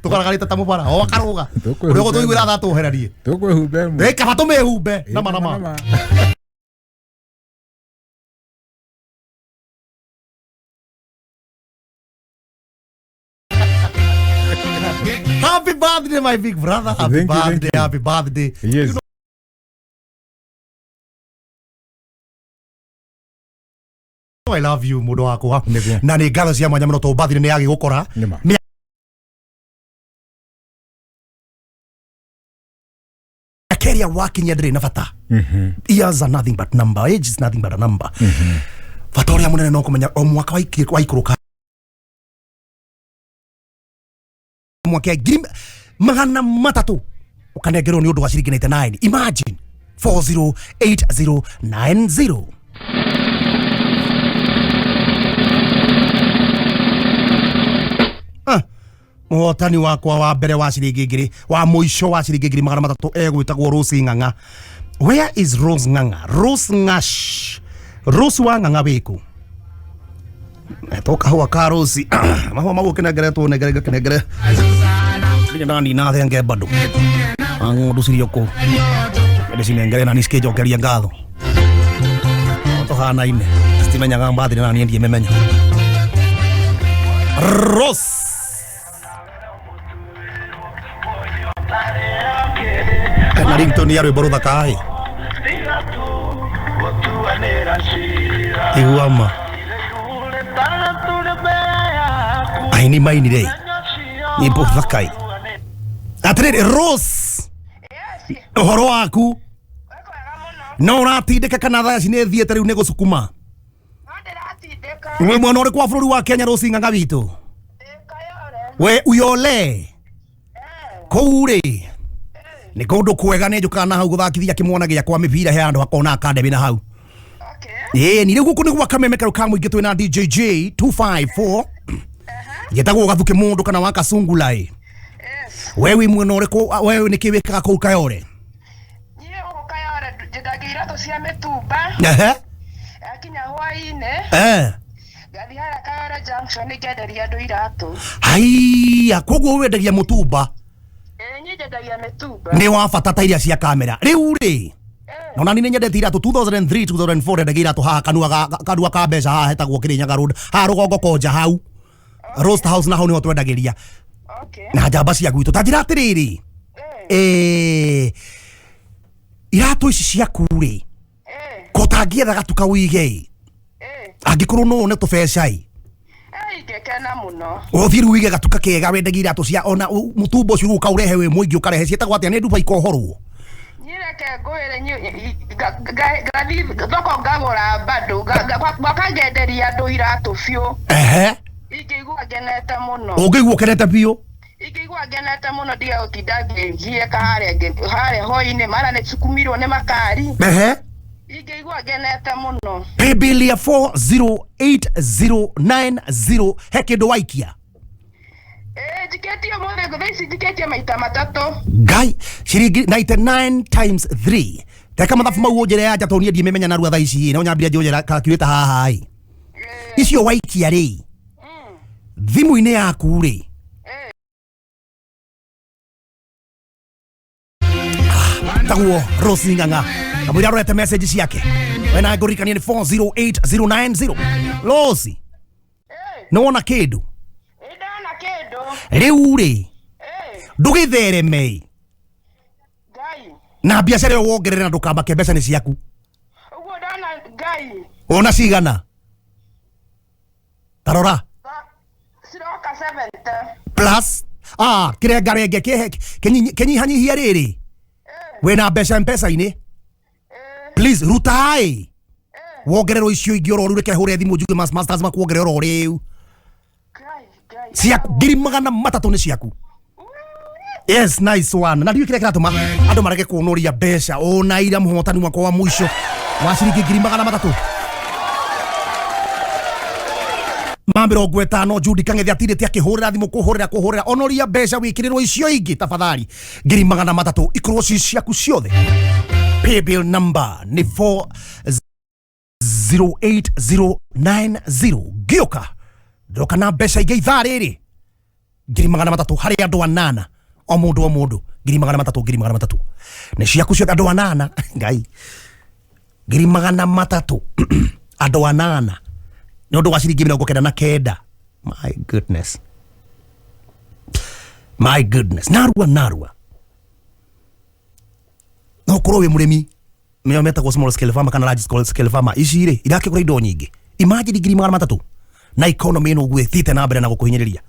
Tũgaragarĩte ta mũbara o akarũga. Ũrĩa ũgũtũiguĩra tha tũheranie. Tũkwĩhumba ĩmwe. Ĩ kaba tũmĩhumbe nama nama. Happy birthday my big brother. Happy Thank you, thank birthday, you. happy birthday. Yes. You know I love you mũndũ wakwa. Na nĩ ngatho cia mwanya mũno tondũ birthday nĩ yagĩgũkora. Nĩma. Mĩaka ĩrĩa wakinyia ndĩrĩ na bata. Years are nothing but number. Age is nothing but a number. Bata ũrĩa mũnene no kũmenya o mwaka waikũrũka mwaka 300,000 ũkanengerwo nĩ ũndũ wa ciringi 99. Imagine 408090. Ah, mũhotani wakwa wa mbere wa ciringi ngiri wa mũico wa ciringi 300,000 egwĩtagwo Rose Ng'ang'a. Where is Rose Ng'ang'a? Rose Ng'ash. Rose wa Ng'ang'a wĩkũ? Etwo kahũa ka Rose. Mahũa mau ũkĩnengeretwo nengere ngakĩnengere. Ndirĩ ndanina thenge bado. Ng'ondu cirio kũu. Ndĩcinengere na niĩ cikĩnjokeria ngatho. Tũhanaine. Citimenyaga mbathire na niĩ ndiĩmĩmenya. Rose. Na ringtone ya rwĩmbo rũthaka ĩ. Igua ma. Aini mainire. Nyĩmbo thaka ĩ. Atĩrĩrĩ Rose. Ũhoro waku? No ũratindĩka kana thaa ici nĩ thiĩte rĩu nĩ gũcukuma? Wĩ mwena ũrĩkũ wa bũrũri wa Kenya Rose Ng'ang'a witũ? We Uyole. Kũu rĩ nĩ kũndũ kwega nĩ njũkaga na hau gũthakithia kĩmwana gĩakwa mĩbira he handũ hakona academy na hau. Ĩĩ ni rĩu gũkũ nĩ gwa Kameme karũ ka mũingĩ twĩna DJJ 254. Getagwo Gathuke mũndũ kana wa Kasungula ĩ. We wĩ mwena ũrĩkũ we nĩ kĩ wĩkaga kũu Kayore? Njendagia iratũ cia mĩtumba. Ehe. Yakinya hwaĩ-inĩ Eh. ngathiĩ harĩa Kayore Junction ngenderia andũ iratũ. Haiya koguo wendagia mũtumba Ĩĩ niĩ njendagia mĩtumba. nĩ wa bata ta iria cia kamera rĩu rĩ nona ni nyendete iratũ 2003 2004 ndendagia iratũ haha kanua ka mbeca haha hetagwo Kirinyaga Road haha rũgongo konja hau Roast House na hau niho twendagĩria na njamba cia gwitũ ta njĩra atĩrĩrĩ iratũ ici ciaku rĩ ko tangĩetha gatuka wĩige ĩ angĩkorwo no one tũbeca ĩ Ingĩkena mũno. ũthiĩ rĩu wĩige gatuka kega wendagia iratũ cia ona mũtumba ũcio rĩu ũkaũrehe wĩ mũingĩ ũkarehe ciĩtagwo atĩa nĩ nduba ikohorwo Niĩ reke ngwĩre ngathiĩ thoko ngagũra bado gwaka ngenderia andũ iratũ biũ. Ehe. Ingĩigua ngenete mũno. Ũngĩigua ũkenete biũ. Ingĩigua ngenete mũno ndige gũtinda ngĩgiĩka harĩa hwaĩ-inĩ mara nĩ cukumirwo nĩ makari. Ehe. Ingĩigua ngenete mũno. Paybill ya 408090 he kĩndũ waikia. Njikĩtie ũmũthĩ, thaa ici njikĩtie maita matatũ. Ngai, ciringi 99 times 3. Teka mathabu mau ũnjĩre anja tondũ niĩ ndiĩmĩmenya narua thaa ici, no nyambire njũnjĩra calculator haha ĩ. Icio waikia rĩ, thimũ-inĩ yaku rĩ, taguo Rosi Ng'ang'a kamũira arorete message ciake, we na ngũririkanie nĩ 408090. Rosi, nĩ wona kĩndũ? Ndona kĩndũ. Rĩu rĩ, ndũgĩthereme na biacara ĩyo wongerere na ndũkamake, mbeca nĩ ciaku. Ũguo ndona, Ngai. Wona cigana? Tarora. Ciroka 70. Plus kĩrengarenge kĩnyihanyihia rĩrĩ wĩna mbeca mpesa-inĩ, please rutai wongererwo icio ingĩ oro rĩu. Reke hũre thimũ njuge masters makuongerera oro rĩu ciaku 300,000 nĩ ciaku. Yes, nice one. Na ndiũĩ kĩrĩa kĩratũma andũ marege kuonoria mbeca. Ona ira mũhotani mwaka wa mũico wa ciringi 350 ma 50, Judy Kang'ethe atirĩte akĩhũrĩra thimũ kũhũrĩra kũhũrĩra. Onoria mbeca wĩkĩrĩrwo icio ingĩ tafadhali, 300,000 ikorwo ci ciaku ciothe. Paybill number nĩ 408090. Ngĩũka ndoka na mbeca ingĩ ithaa rĩrĩ, 300,000 harĩ andũ anana, o mũndũ o mũndũ 300,000, 300,000 nĩ ciaku ciothe, andũ anana. Ngai, 300,000 andũ anana nĩ ũndũ wa ciringi 99. My goodness, my goodness. Narua narua, no ũkorwo wĩ mũrĩmi nĩo metagwo small scale farmer kana large scale farmer, ici rĩ irakĩgũra indo nyingĩ. Imagine 300,000 na economy ĩno ũguo ĩthiĩte na mbere na gũkũhinyĩrĩria,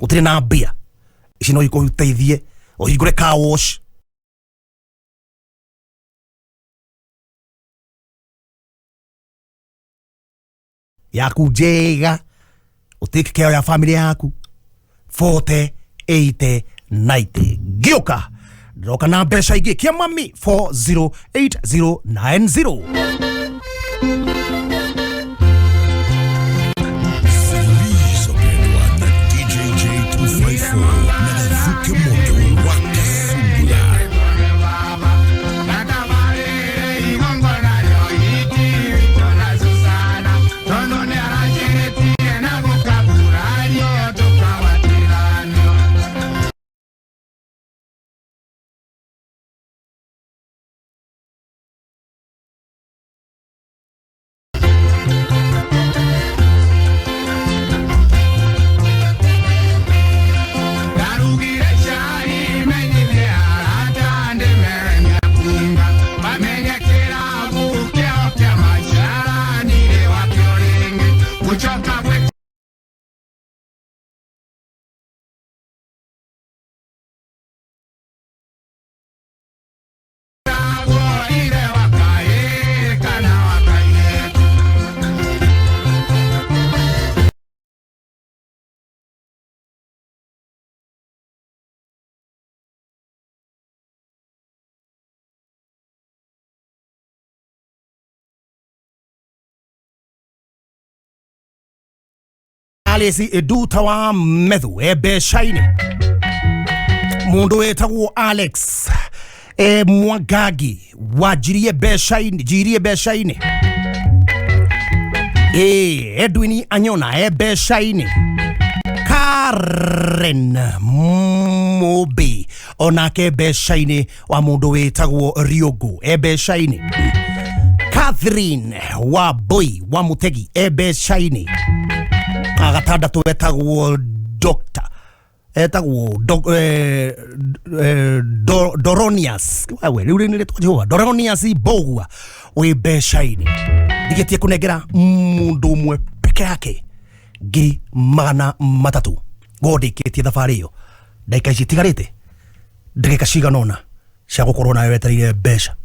gũtirĩ na mbia. Ici no ikũteithie ũhingũre car wash yaku njega, ũtake care ya family yaku. 40 80 90. Ngĩũka ndĩroka na mbeca ingĩ kĩa mami 408090. Zilizopendwa na DJ J254 na Gavuke Mondo wa Kasungula. Ndarugire cai menyithie arata ndĩmere mĩakunga mamenye kĩrabu kĩao kĩa macara nirĩ wakĩo rĩngĩ gũcoka gwĩ. Ithe wa kaĩ kana wa kairĩtu. Alice Eduta wa Methu e mbeca-inĩ, mũndũ wĩtagwo Alex e Mwangagi wanjirie mbeca-inĩ, njirie mbeca-inĩ. Ĩ Edwin Anyona e mbeca-inĩ, Karen Mũmbi onake mbeca-inĩ, wa mũndũ wĩtagwo Riũngũ e mbeca-inĩ, Catherine wa Boy wa Mũtegi e mbeca-inĩ, gatandatũ etagwo Doctor etagwo Doronias, wewe rĩu nĩ rĩtwa Jehova, Doronias Mbogua wĩ mbeca-inĩ. Ndigĩtie kũnengera mũndũ ũmwe peke yake 300,000 ngo ndĩkĩtie thabarĩ ĩyo. Ndagĩka ici itigarĩte, ndagĩka cigana ũna cia gũkorwo nawe wetereire mbeca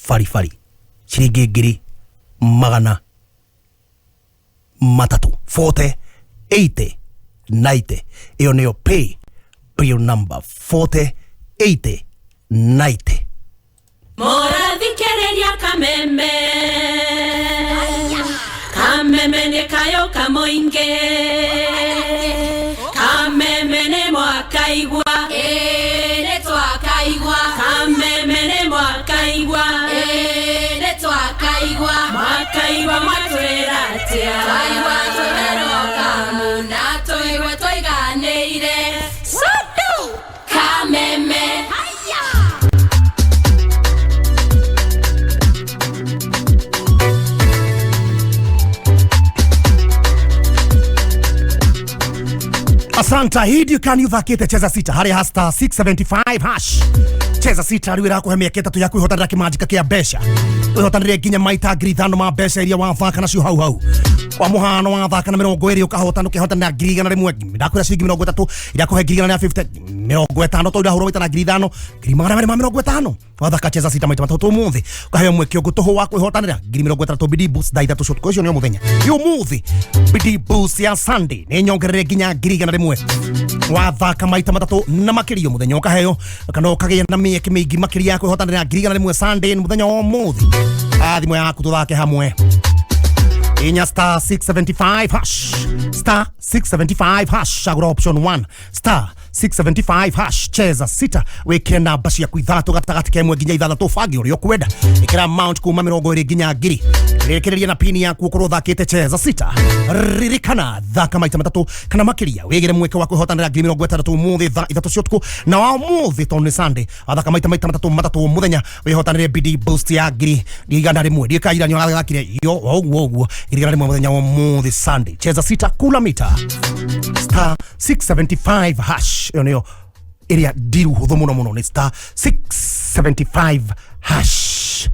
baribari ciringi 300,000, 40 80 90. Ĩyo nĩyo pay bill number, 40 80 90. Mũrathikĩrĩria kameme. Kameme nĩ kayũ kamũingĩ. Kameme nĩ mwakaigua. Ĩĩ nĩ twakaigua. Kameme nĩ mwakaigua. Ĩĩ nĩ twakaigua. Mwakaigua mwatwĩra atĩa? Twaigua tũherwo kamu na tũigue tũiganĩire. Sodo! Kameme. Asanta hii you uthakite cheza sita harĩa ha star 675 hash cheza sita rĩu ĩrakũhe mĩeke ĩtatũ ya kwĩhotanĩra kĩmanjĩka kĩa mbeca wĩhotanĩre nginya maita 5,000 ma mbeca iria wathaka nacio hau hau kwa mũhano wathaka na 20 ũkahotana ũkehotanĩra 100,000 ndakwĩra ciringi 30 irakũhe 1,050 50 tondũ ndahũrwo maita na 5,000 250 wathaka cheza sita maita matatũ ũmũthĩ ũkaheo mweke ũngĩ tũhũ wa kwĩhotanĩra 30,000 bidii boost thaa ithatũ cia ũtukũ ũcio nĩ o mũthenya ũmũthĩ bidii boost ya Sunday nĩ nyongerere nginya 100,000 wathaka maita matatũ na makĩria mũthenya ũkaheo kana ũkagĩa na mĩeke mĩingĩ makĩria ya kwĩhotanĩra 100,000 Sunday nĩ mũthenya wa ũmũthĩ. Thimũ yaku tũthake hamwe inya star 675 hash star 675 hash chagura option 1 star 675 hash cheza sita wikire namba ciaku ithatũ gatagatĩ ka ĩmwe nginya ithathatũ bange ũrĩa ũkwenda ĩkĩra amount kuma 20 nginya 1000 rĩkĩrĩria na pini yaku ũkorwo ũthakĩte cheza sita ririkana thaka maita matatũ kana makĩria wĩgĩre mweke wa kwĩhotanĩra 60,000 ũmũthĩ thaa ithatũ cia ũtukũ na wa ũmũthĩ tondũ nĩ Sunday wathaka maita matatũ matatũ mũthenya wĩhotanĩre bidii boost ya 100,000 ndiĩkaira nĩ ũrathakire yo ũguo ũguo 100,000 mũthenya wa ũmũthĩ Sunday cheza sita kula mita star 675 hash ĩyo nĩyo ĩrĩa ndiru hũthũ mũno mũno nĩ star 675 hash.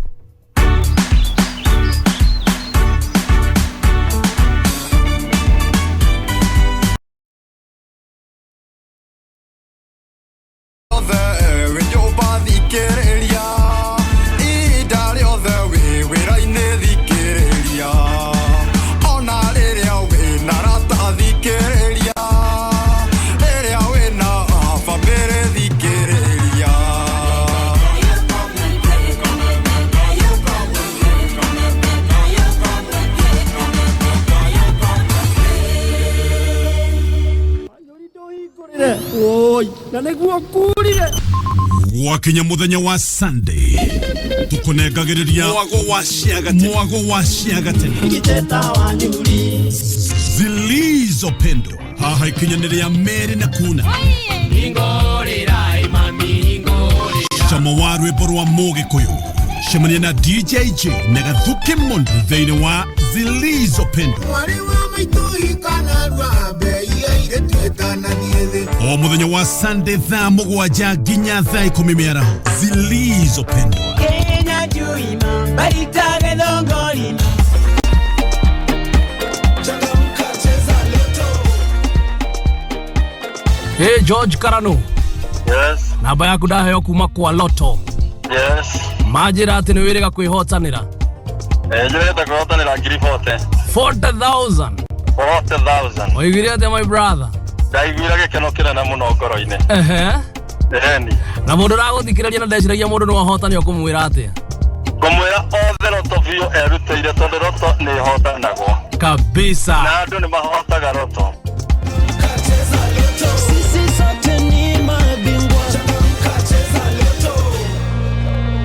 Oi, na nĩguo kurire. Gwakinya mũthenya wa Sunday tukunengagĩrĩria mwago wa ciagatene zilizopendwa haha ikinyanĩrĩa merĩ na kuna cama wa rwĩmbo rwa mũgĩkũyũ cemania na DJ J na Gathuki Mũndũ thĩinĩ wa zilizopendwa o mũthenya wa Sunday thaa 7 nginya thaa 10 mĩaraho zilizopendwa. Kenya juima baritage thongorima. Hey George Karano. Yes. Namba yaku ndaheo kuma kwa Lotto. Yes. Manjĩra atĩ nĩ wĩrĩga kwĩhotanĩra. Njĩrĩte kwĩhotanĩra 40,000. 40,000. 40,000. Waiguire atĩa my brother? Ndaiguire gĩkeno kĩnene mũno ngoro-inĩ. Ehe. Ĩni. Na mũndũ ũragũthikĩrĩria na ndeciragia mũndũ no ahotane ũkũmwĩra atĩa? Ngũmwĩra othe Lotto biũ erutĩire tondũ Lotto nĩ ĩhotanagwo. Kabisa. Na andũ nĩ mahotaga Lotto. Sisi sote ni mabingwa.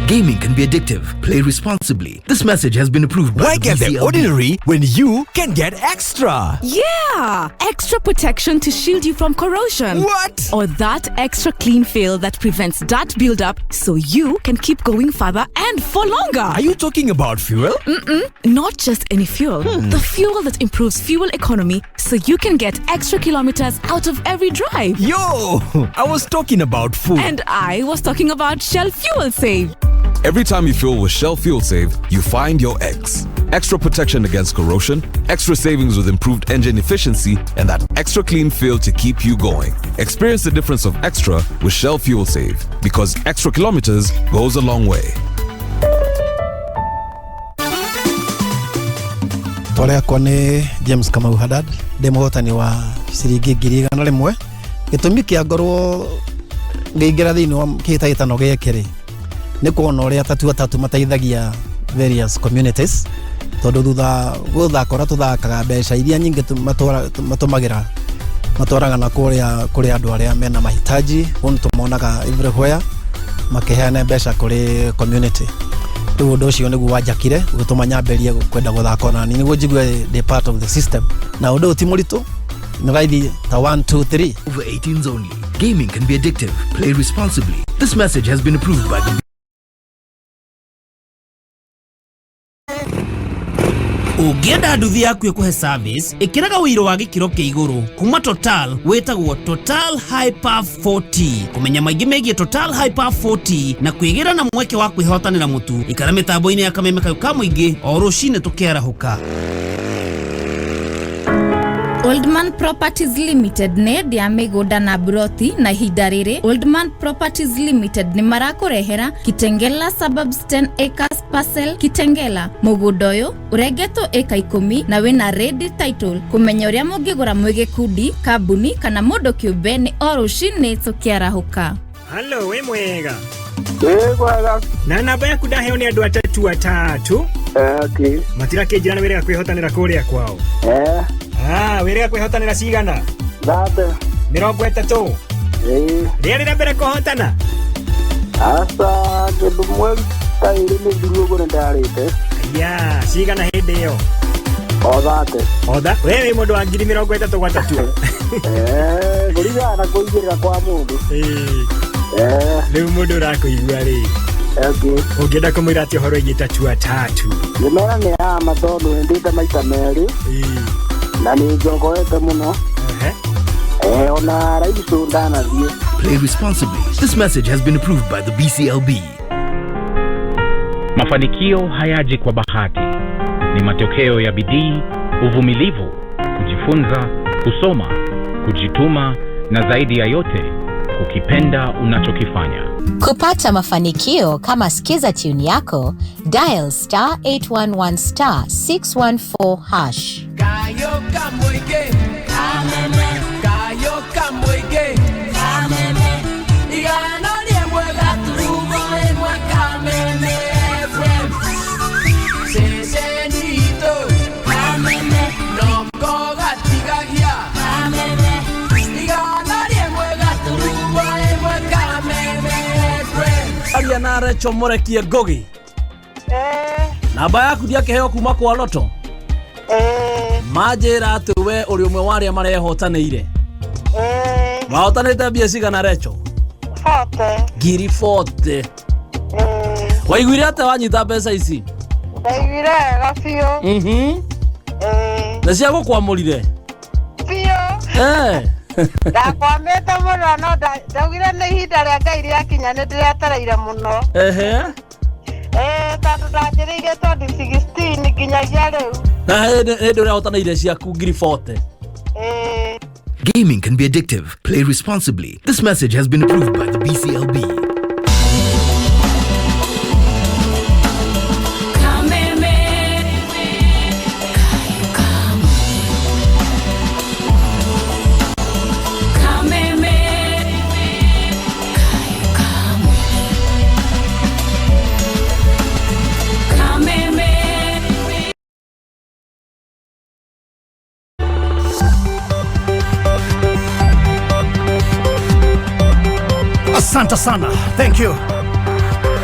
Gaming can be addictive. Play responsibly. This message has been approved by Why the get the BCLB. ordinary when you can get extra? Yeah! Extra protection to shield you from corrosion. What? Or that extra clean feel that prevents dirt buildup so you can keep going farther and for longer. Are you talking about fuel? Mm-mm, not just any fuel. The fuel that improves fuel economy so you can get extra kilometers out of every drive. Yo! I was talking about food. And I was talking about Shell Fuel Save. Every time you fuel with Shell Fuel Save, you find your X. Extra protection against corrosion, extra savings with improved engine efficiency, and that extra clean feel to keep you going. Experience the difference of extra with Shell Fuel Save, because extra kilometers goes a long way. Rĩtwa rĩakwa nĩ James Kamau Haddad, ndĩ mũhotani wa ciringi 100,000. Gĩtũmi kĩa ngorwo ngĩingĩra thĩinĩ wa kĩhĩtahĩtano gĩkĩ rĩ, nĩ kuona ũrĩa Tatua Tatu mateithagia various communities. Tondũ thutha gũthaka ũrĩa tũthakaga mbeca iria nyingĩ matũmagĩra matwaraga na kũrĩa kũrĩ andũ arĩa mena mahitaji. Kũu tũmonaga everywhere makĩheana mbeca kũrĩ community. Rĩu ũndũ ũcio nĩguo wanjakire ũgĩtũma nyambĩrie kwenda gũthaka ona niĩ nĩguo njigue ndĩ part of the system, na ũndũ ũyũ ti mũritũ, nĩ raithi ta 1 2 3. Over 18s only. Gaming can be addictive. Play responsibly. This message has been approved by the Ũngĩenda nduthi yaku ĩkũhe service ĩkĩraga ũiro wa gĩkĩro kĩa igũrũ kuma Total wĩtagwo Total Hyper 40. Kũmenya maingĩ megiĩ Total Hyper 40 na kwĩgĩra na mweke wa kwĩhotanĩra mũtu, ikara mĩtambo-inĩ ya kameme kayũ ka mũingĩ o rũcinĩ tũkĩarahũka. Oldman Properties Limited nĩ endia mĩgũnda na mburoti, na ihinda rĩrĩ Oldman Properties Limited nĩ marakũrehera Kitengela Suburbs 10 acres parcel Kitengela. Mũgũnda ũyũ ũrengetwo ĩka 10 na wĩna ready title. Kũmenya ũrĩa mũngĩgũra mwĩ gĩkundi, kambuni kana mũndũ kĩũmbe nĩ o rũcinĩ tũkĩarahũka. Halo, wĩ mwega? Ĩ mwega. Na namba yaku ndaheo nĩ andũ atatũ atatu. Okay. Matirakĩnjĩra nĩ wĩrĩga kwĩhotanĩra kũrĩa kwao. Ah, wĩrĩga kwĩhotanĩra cigana? Thate. 30. Ĩ. Rĩarĩ rĩa mbere kũhotana? Aca, kĩndũ mweri ta ĩrĩ mĩthiru ũguo nĩndarĩte. Ya, cigana hĩndĩ ĩyo? O thate. Otha, we wĩ mũndũ wa 30,000 gwa tatu. Kũringana na kũigĩrĩra kwa mũndũ. Rĩu mũndũ ũrakũigua rĩ, ũngĩenda kũmwĩra atĩ ũhoro wĩgiĩ tatu atatu? Ngĩmera nĩ ama tondũ ndĩte maita merĩ na nĩ njogoete mũno. Ona raibu ndanathiĩ. Play responsibly. This message has been approved by the BCLB. Mafanikio hayaji kwa bahati, ni matokeo ya bidii, uvumilivu, kujifunza, kusoma, kujituma na zaidi ya yote, kukipenda unachokifanya. Kupata mafanikio kama Skiza tune yako, dial star 811 star 614 hash. Kayo kamũingĩ kameme, kayo kamũingĩ kameme, igana rĩmwe gaturumo ĩmwe Kameme FM, ceceni itũ kameme, noko gatigagia kameme, igana rĩmwe gaturumo ĩmwe Kameme FM. Aria na Recho Mũrekie Ngugi. Namba yaku ndiakĩheo kuma kwa Loto. Manjĩra atĩ we ũrĩ ũmwe wa arĩa marehotanĩire. Wahotanĩte mbia cigana, Recho? 40,000. Waiguire atĩa wanyita mbeca ici? Ndaiguire wega biũ. Na cia gũkwamũrire? Biũ. Ndakwamĩte mũno no ndaugire nĩ ihinda rĩa Ngai rĩakinya, nĩ ndĩretereire mũno. Tondũ ndanjĩrĩirie 2016 nginyagia rĩu. Na hĩndĩ ũrĩa hotanĩire ciaku 40,000. Gaming can be addictive. Play responsibly. This message has been approved by the BCLB. Kameme. Kameme. Kameme. Asante sana, thank you.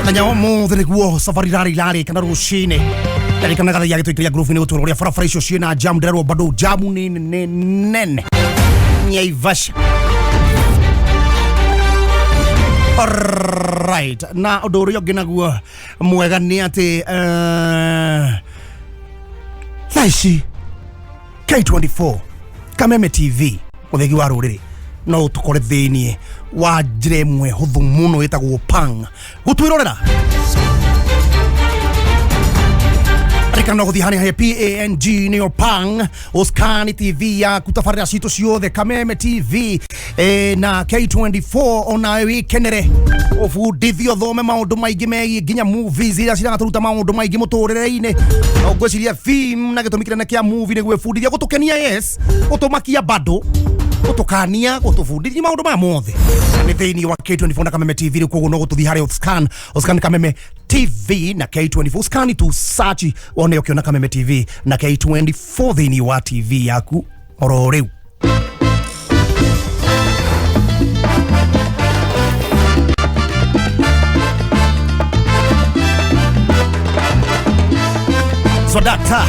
Mũthenya wa ũmũthĩ nĩguo safari rarĩ irarĩ kana rũcinĩ ndarikanaga thaia gĩtũikĩria ngurubu-inĩ gũtwĩra ũrĩa barabara icio ciĩna jamu, ndĩrerwo bado jamu nĩ nene nene Nyaivasha. Alright, na ũndũ ũrĩa ũngĩ naguo mwega nĩ atĩ thaa ici K24 Kameme TV mũthegi wa rũrĩrĩ no ũtũkore thĩiniĩ wa njĩra ĩmwe hũthũ mũno ĩtagwo pang gũtwĩrorera. Ririkana no gũthiĩ harĩa he PANG nĩyo pang, ũskani TV yaku, tabarĩra citũ ciothe Kameme TV na K24, onawe wĩkenere ũbundithio, thome maũndũ maingĩ megiĩ nginya movies iria ciratũruta maũndũ maingĩ mũtũrĩre-inĩ. No ngwĩciria theme na gĩtũmi kĩnene kĩa movie nĩ gwĩbundithia, gũtũkenia, yes, gũtũmakia bado. Gutukania gutubundithia maundu maya mothe ni thiini wa K24 na Kameme TV. Riu koguo no gututhi hari scan scan Kameme TV na K24, scan tu search wone ukiona Kameme TV na K24 thiini wa TV yaku oro riu. So dakta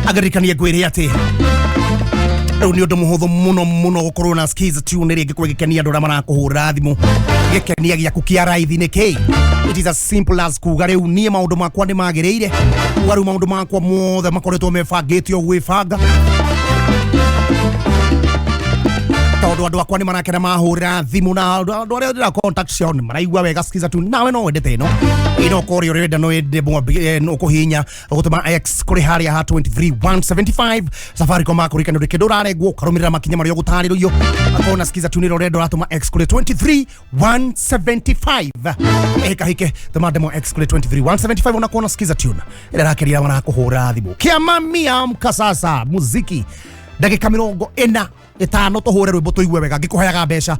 agarikanie ngwire ati riu ni undu muhuthu muno muno gukorwo na Skiza Tune ri ngikorwo gikenia andu aria marakuhurira thimu gikenia giaku kia raithi ni ki. It is as simple as kuga riu nie maundu makwa ni magiriire, kuga riu maundu makwa mothe makoretwo mebangitio gwibanga tondu andu akwa ni marakena mahurira thimu na andu aria ndira contact ciao ni maraigua wega Skiza Tune. Nawe no wendete ino ino kori urenda no wende no kuhinya gutuma X kuri haria ha 23175 Safaricom akurikana ndå kindu uraregwo ukarumirira makinya maria ugutarĩrio akona Skiza Tune iro urenda uratuma X kuri 23175 eka hike tuma ndemo X kuri 23175 unakuona Skiza Tune ira rakeria marakuhũra thimũ. Kĩamami amka sasa muziki ndagĩka 45 tũhũre rwĩmbo tũigue wega ngĩkũheaga mbeca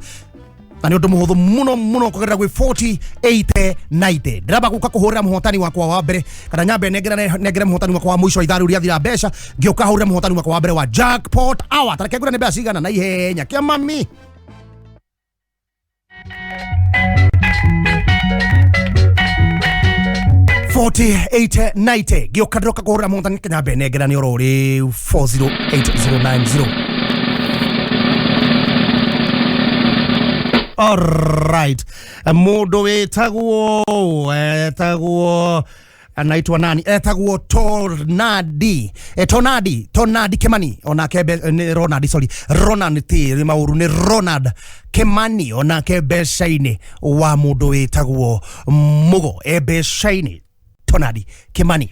na nĩ ũndũ mũhũthũ mũno mũno kũgerera gwĩ 40 80 90. Ndĩramba gũka kũhũrĩra mũhotani wakwa wa mbere kana nyambe nengere mũhotani wakwa wa mũico wa ithaa rĩu rĩathira mbeca ngĩũka hũrĩre mũhotani wakwa wa mbere wa jackpot hour. Tareke ngwĩre nĩ mbeca cigana na ihenya kĩamami. 4890 ngĩũka ndĩroka kũhũrĩra mũhotani nyambe nengera nĩ oro rĩu 408090. Alright. Mundu wetagwo etagwo anaitwa nani? Etagwo Tonadi. Tonadi, Tonadi Kimani onake ni Ronald, sorry. Ronald ti mauru ni Ronald Kimani onake mbeca-inĩ wa mundu wetagwo Mugo mbeca-inĩ Tonadi Kimani.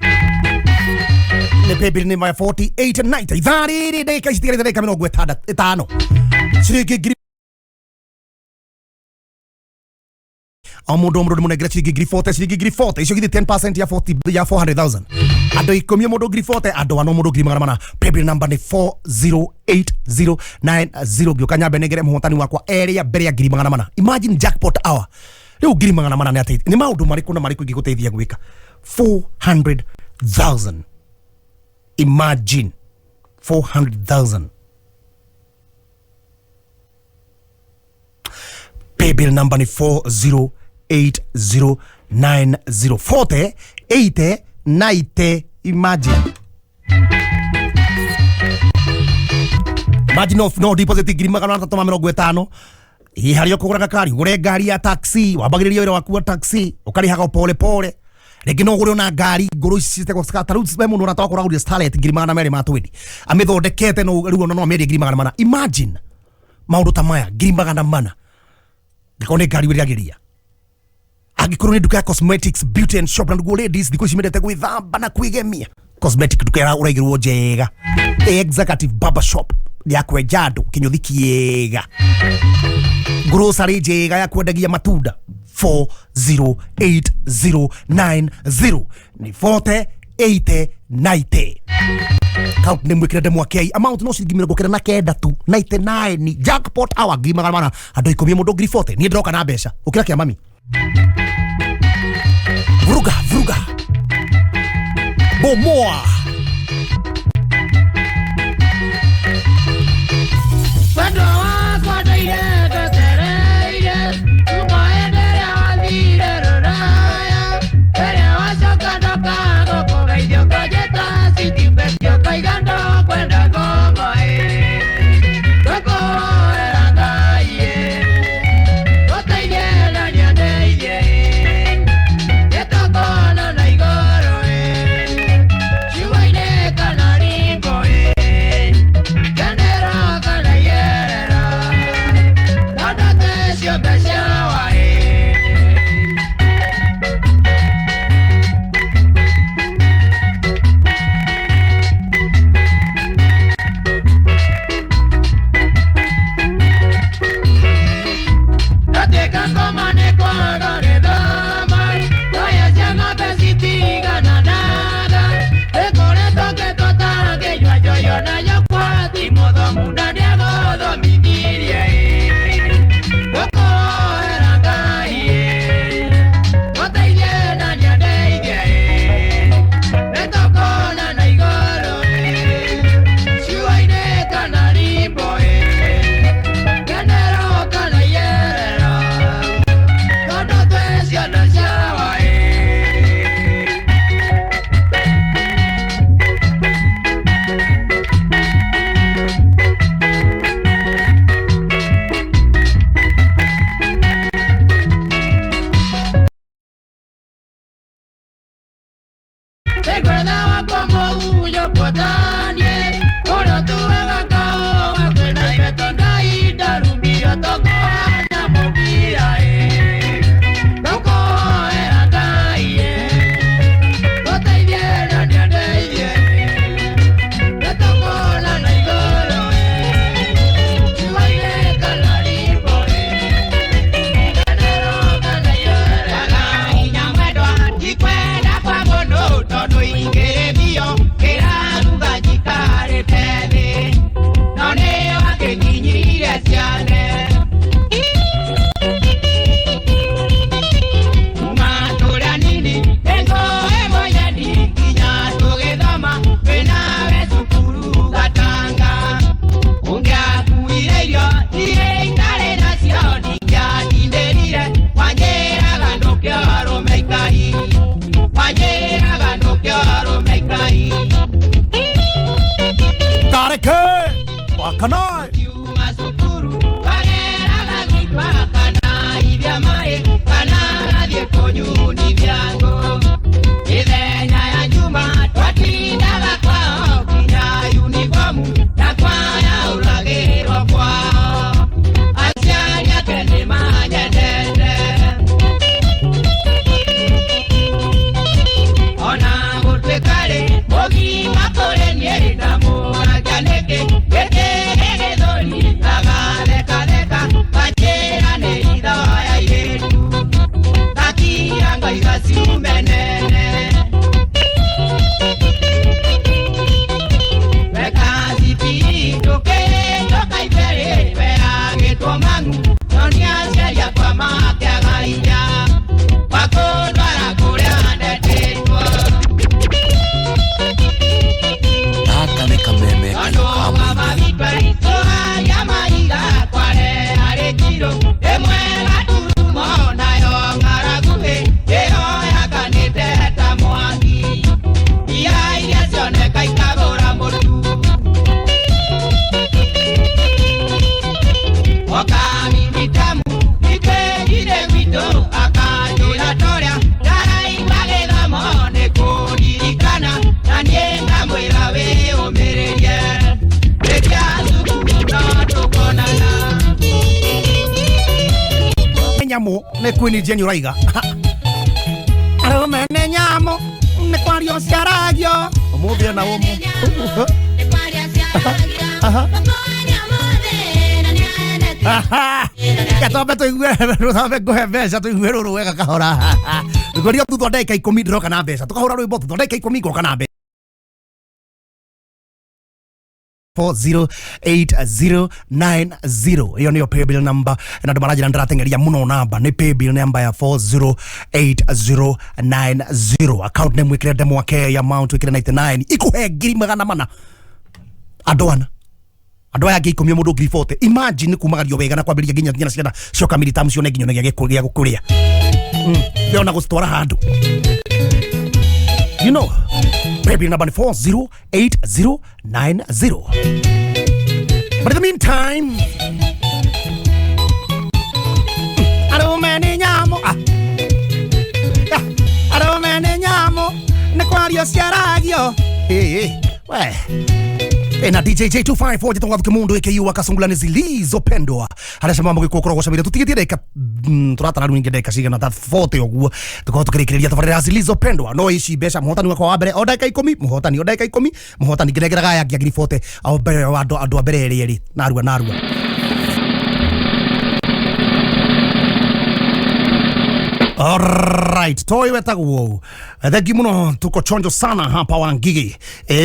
Nĩ paybill nĩ 4890 ithaa rĩrĩ ndagĩka citigarĩte ndagĩka 65 ciringi ngiri o mundu mundu munengere ciringi ngiri 40 ciringi ngiri 40 icio githi 10% ya 40 ya 400,000 andu 10 mundu ngiri 40 andu ano mundu ngiri 400. Paybill number ni 408090 ngioka nyambe nengere muhotani wakwa area mbere ya ngiri 400. Imagine jackpot hour riu ngiri 400 ni ati ni maundu mariku na mariku ingiguteithia gwika 400,000. Imagine 400,000. Paybill number ni 408090 40 80 90. Imagine. Imagine of no deposit ngiri 350 hihi harĩa ũkũgũraga kari ũgũre ngari ya taxi wambagĩrĩria wĩra waku wa taxi ũkarĩhaga pole pole rĩngĩ no ũgũre ona ngari ngũrũ ici ciĩtagwo ta rĩu we mũndũ ũrata wakwa ũragũrire Starlet ngiri 220 amĩthondekete no rĩu ona no amĩendie ngiri 400. Imagine maũndũ ta maya ngiri 400 ngĩkorwo nĩ ngari wĩriragĩria angĩkorwo nĩ nduka ya cosmetics beauty and shop na ndugu ladies thikũ ici mendete gwĩthamba na kwĩgemia cosmetic nduka ĩrĩa ũraigĩrwo njega executive barber shop ya kwenja andũ kĩnyũthi kĩega grocery njega ya kwendagia matunda 408090 ni 40 80 90. Count nĩ mwĩkĩre ndemwa K amount no ciringi 99 tu 99 jackpot hour ngiri 400 andũ 10 mũndũ ngiri 40 niĩ ndĩroka na mbeca ũkĩra kĩa mami vuruga vuruga bomoa Wendo wakwa ndoire ndotereire kuma hĩndĩ ĩrĩa wathire rũraya ĩrĩa wacoka ndoka gũkũgeithia ũkanjĩta city best ũkaiga ndokwenda ngombo ĩ ngũkũhoera Ngai ĩ ũteithie na nĩandeithie ĩ nĩtũkona na igũrũ ĩ. Kana Gaka nĩ kameme kayũ ka mũingĩ. Nyamu nĩ Queen Jane ũraiga. Arũme nĩ nyamũ nĩ kwario ciaragio ũmũthĩ ona ũmũ. Twambe tũigue, twambe ngũhe mbeca tũigue rũrũ wega kahora. Ngũria thutha wa ndagĩka 10 ndĩroka na mbeca, tũkahũra rwĩmbo thutha wa ndagĩka 10 ngoka na mbeca. 408090 iyo niyo paybill number na andu maranjira ndiratengeria muno namba ni paybill number ya 408090 account name wikire ndemwa ke ya amount wikire 99 ikuhe 400,000 andu ana andu aya angĩ 10 mũndũ 40,000. Imagine kumagario wega na kwambĩrĩria nginya nginya ciana cioka miri tamu cione nginya gĩa gũkũrĩa ona gũcitwara handũ. You know, paybill number ni 408090. But in the meantime, arũme nĩ nyamũ, arũme nĩ nyamũ nĩ kwario ciaragio. We na DJ J254 njĩtagwo Gathuki Mundu AKU akasungula nĩ zilizopendwa harĩa cama mũgĩkũkorwo gũcamĩria tũtigĩtie ndagĩka tũratara rĩu ningĩ ndagĩka cigana ta 40 ũguo tũkorwo tũkĩrĩkĩrĩria tabarĩra ya zilizopendwa no ici mbeca mũhotani wakwa wa mbere o ndagĩka 10 mũhotani o ndagĩka 10 mũhotani ngĩnengeraga aya angĩ ngiri 40 o mbere wa andũ a mbere erĩ erĩ narua narua. Alright, toi wetagwo thengi muno, tuko chonjo sana hapa Wangigi.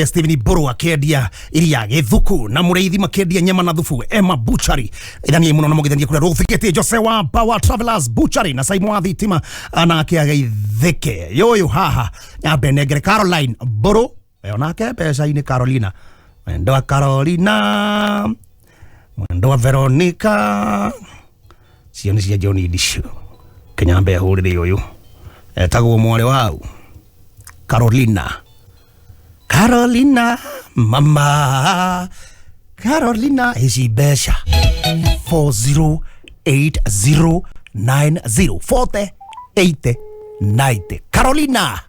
Stephen Iburu akiendia iria githuku na Mureithi makiendia nyama na thubu Emma Butchery ithanie muno na mugithanie kuria ruthikite Jose wa Power Travelers Butchery na Simon wa Thitima anake agaithike yoyo haha nyambe nengere Caroline Mburu onake mbeca-inĩ Carolina mwendo wa Carolina mwendo wa Veronica cio nĩ cia John Idishu Kenyambe ahũrĩre ũyũ etagwo mwarĩ wau Carolina Carolina mama Carolina ici mbeca 408090 40 80 90 Carolina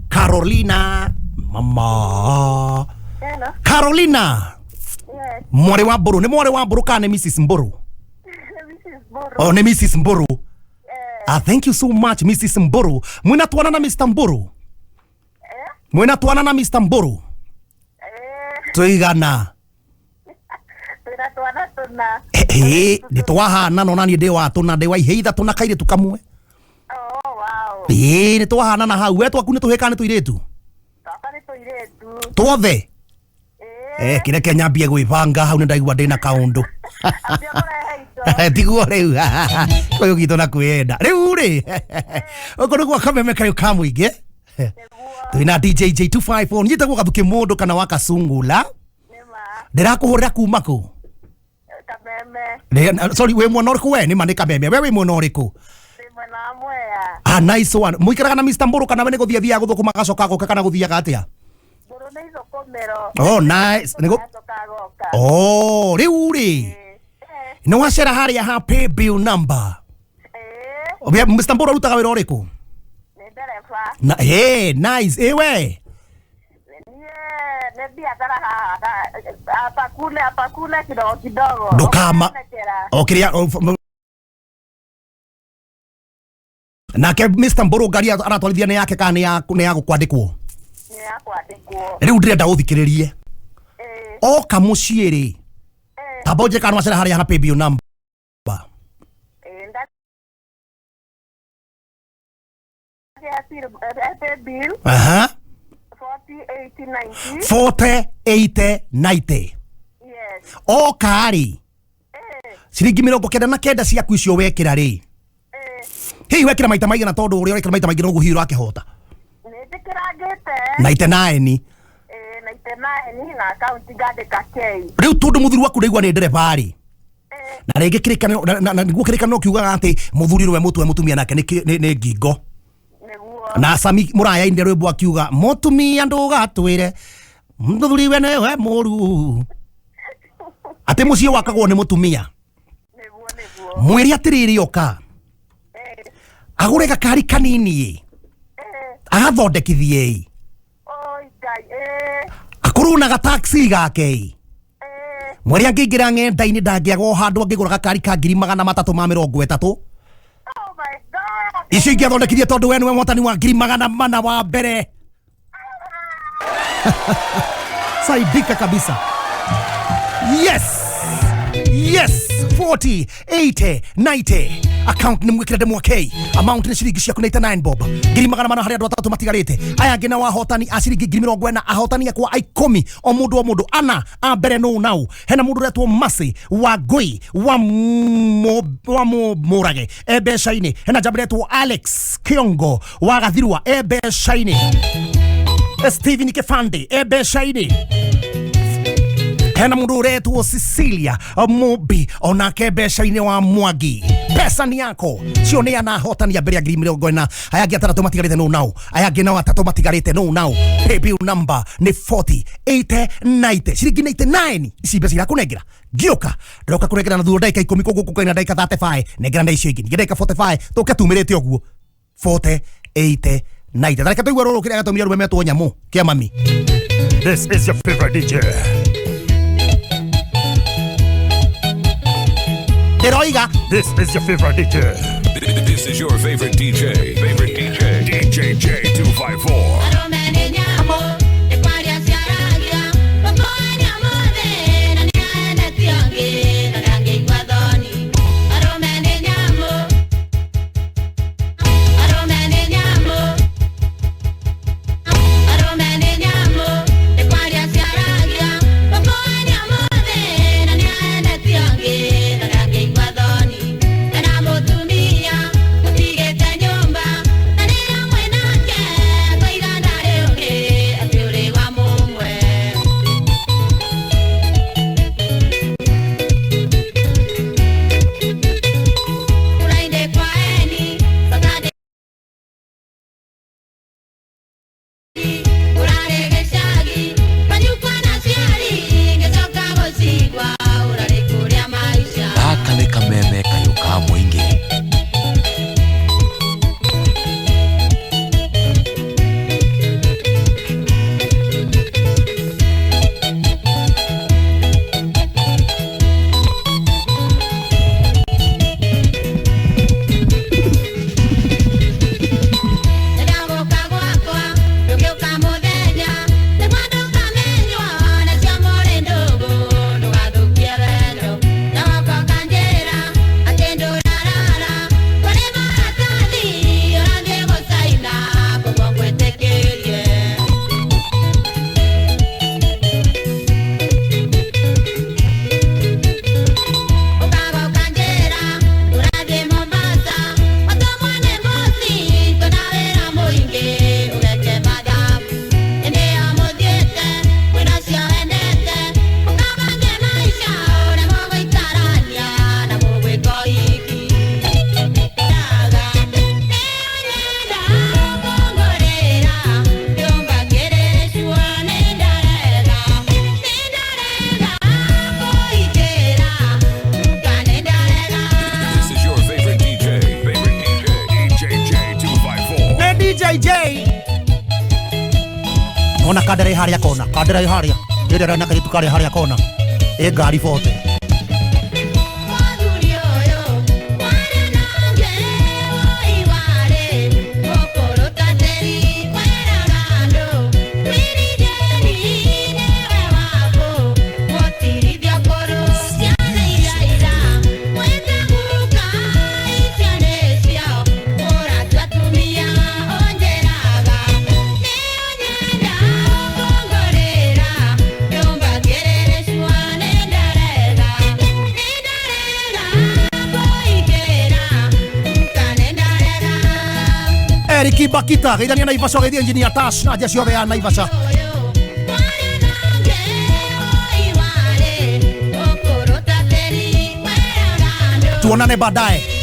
Carolina mama. Hello. Carolina. Yes. Mwarĩ wa Mburu nĩ mwarĩ wa Mburu kana nĩ Mrs Mburu? Mrs. Mburu. Oh, nĩ Mrs Mburu. Ah, thank you so much Mrs Mburu. Mwina twana na Mr Mburu? Mwina twana na Mr Mburu? Tuigana. Twĩna twana tũna. Nĩ twahana no naniĩ ndĩ wa tũna ndĩ wa ihĩ ithatũ na kairĩtu kamwe. Oh, wow. Ĩĩ nĩ twahanana hau. We twaku nĩ tũhĩ kana nĩ tũirĩtu? Twakwa nĩ tũirĩtu. Twothe? Kĩreke nyambie gwĩbanga hau nĩ ndaigua ndĩna kaũndũ. Tiguo rĩu ũyũ gitũ na kwĩyenda rĩu rĩ ũkũ nĩguo kameme kayũ ka mũingĩ twĩna DJ J254 nyitagwo Gathuki Mũndũ kana wa Kasungula ndĩrakũhũrĩra kuma kũ? Kameme. Sorry, wĩ mwena ũrĩkũ we? Nĩ ma nĩ Kameme. We wĩ mwena ũrĩkũ? Ndĩ mwena wa Mwea. Ah, nice one. Mũikaraga na Mr Mburu kana we nĩ gũthiĩ athiaga gũthũkũma agacoka agoka kana gũthiaga atĩa? Mburu Nĩ ithũkũmĩro. Oh, nice. Nĩguo. Tũkagoka. Oh, rĩu rĩ nĩ wacera harĩa ha pay bill number. Ĩĩ. Mr. Mburu arutaga wĩra ũrĩkũ? Nĩ ndereba. Na hey, nice. Ĩ we. Niĩ nĩ biacara haha hapa kule hapa kule kidogo kidogo. Ndũkama. Ũkanekera. O kĩrĩa nake Mr. Mburu ngari aratwarithia nĩ yake kana nĩ ya gũkwandĩkwo? Nĩ ya kwandĩkwo. Rĩu ndĩrenda ũthikĩrĩrie. Oka mũciĩ rĩ. Tamba ũnjĩre kana nĩ wacera harĩa ha pay bill number. Ĩĩ, pay bill. Aha. 40 80 90. 40 80 90. Yes. Oka rĩ. Ciringi 99 ciaku icio wekĩra rĩ. Hihi wekĩra maita maigana tondũ ũrĩa ũrekĩra maita maingĩ noguo hihi ũrakĩhota. Nĩ njĩkĩrangĩte. 99. Ĩĩ, 99 na akaunti ngandĩka K. Rĩu tondũ mũthuri waku ndaigua nĩ ndereba rĩ. Na rĩngĩ kĩrĩkanĩro na nĩguo kĩrĩkanĩro kiugaga atĩ mũthuri nĩwe mũtwe mũtumia nake nĩ ngingo. Na Sami mũraya-inĩ rwĩmbo akiuga mũtumia ndũgatwĩre mũthuri we nĩwe mũru. Atĩ mũciĩ wakagwo nĩ mũtumia. Mwĩre atĩrĩrĩ oka. Agũre gakari kanini ĩ. Agathondekithie ĩ. Oi Ngai, ĩĩ. Akorwo na gataxi gake ĩ. Mwĩre angĩingĩra ng'enda-inĩ ndangĩaga o handũ angĩgũra gakari ka 330,000. Icio ingĩ athondekithie tondũ we nĩwe mũhotani wa 400,000 wa mbere. Saidika kabisa. Yes. Yes. 40 80 90. Account nĩ mwĩkĩre ndemwa K. Amount nĩ ciringi ciaku 99 bob. 400,000 harĩ andũ atatũ matigarĩte. Aya angĩ nao ahotani a ciringi 40,000 ahotani akwa 10 o mũndũ o mũndũ ana a mbere nũ nau. Hena mũndũ ũretwo Mercy wa Ngũi wa Mũrage e mbeca-inĩ. Hena njamba ĩretwo Alex Kiongo wa Gathirua e mbeca-inĩ. Steven Kefande e mbeca-inĩ. Hena mundu uretwo Cecilia Mumbi onake mbeca-inĩ wa Mwangi. Pesa ni yako cio nĩ ana ahotani a mbere ya 40,000. Aya angĩ atandatũ matigarĩte nũ nao. Aya angĩ nao atatũ matigarĩte nũ nao. Pay bill number nĩ 40 80 90 ciringi 99 ici mbeca irakũnengera ngĩũka ndĩroka kũnengera na thutha ndagĩka 10 koguo gũkũ na ndagĩka 35 nengera na icio ingĩ ningĩ ndagĩka 45 tũke tumĩrĩte ũguo 40 80 90. Tareke tũigue rũrũ kĩrĩa gatũmire arũme metwo nyamũ kĩa mami. This is your favorite DJ. Ndĩroiga this is your favorite DJ. This is your favorite DJ. Favorite DJ. DJ J254. Nyumba, na nĩ amwe nake, twaigana. Ona kandere haria kona, kandere haria. Ĩrĩa na karitu kare haria kona. Ĩ ngari 40. Eric Bakita, geithania Naivasha geithia engineer Tash na jeshi yothe ya Naivasha. Tuonane baadaye.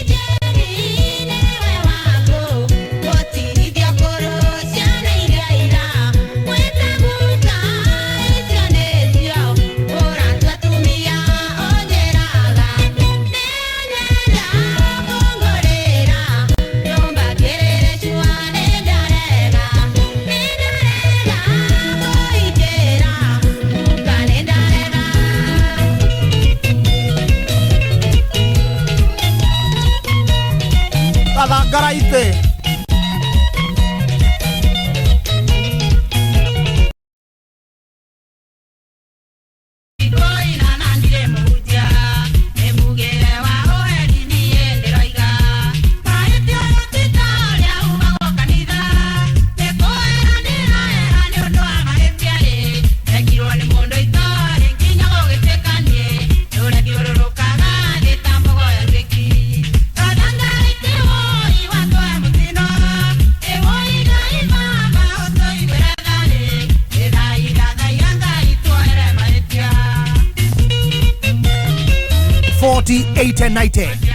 Garaite. Eight and 90.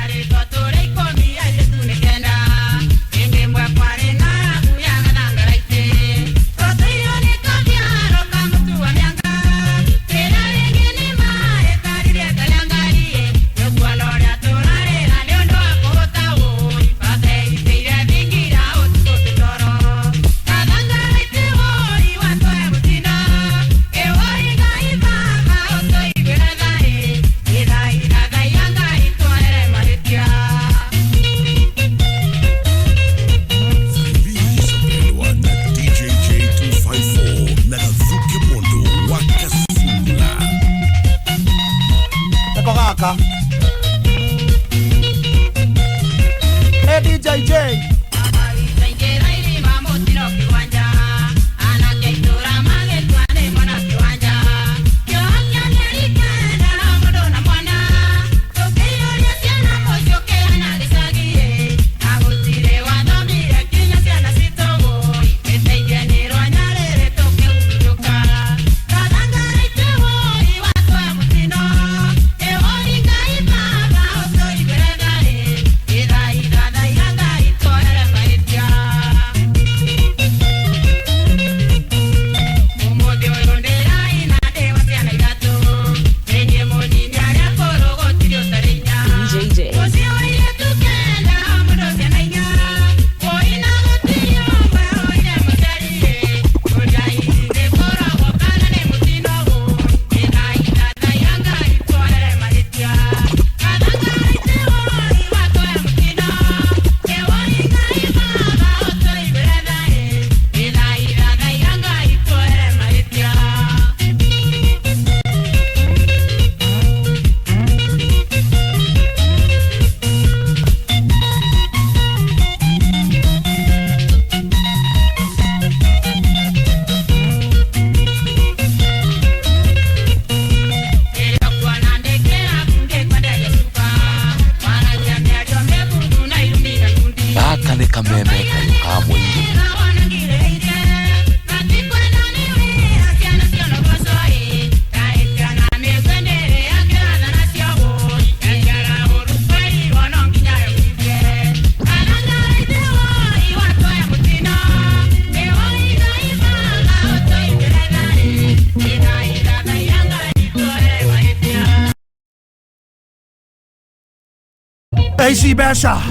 Ici mbeca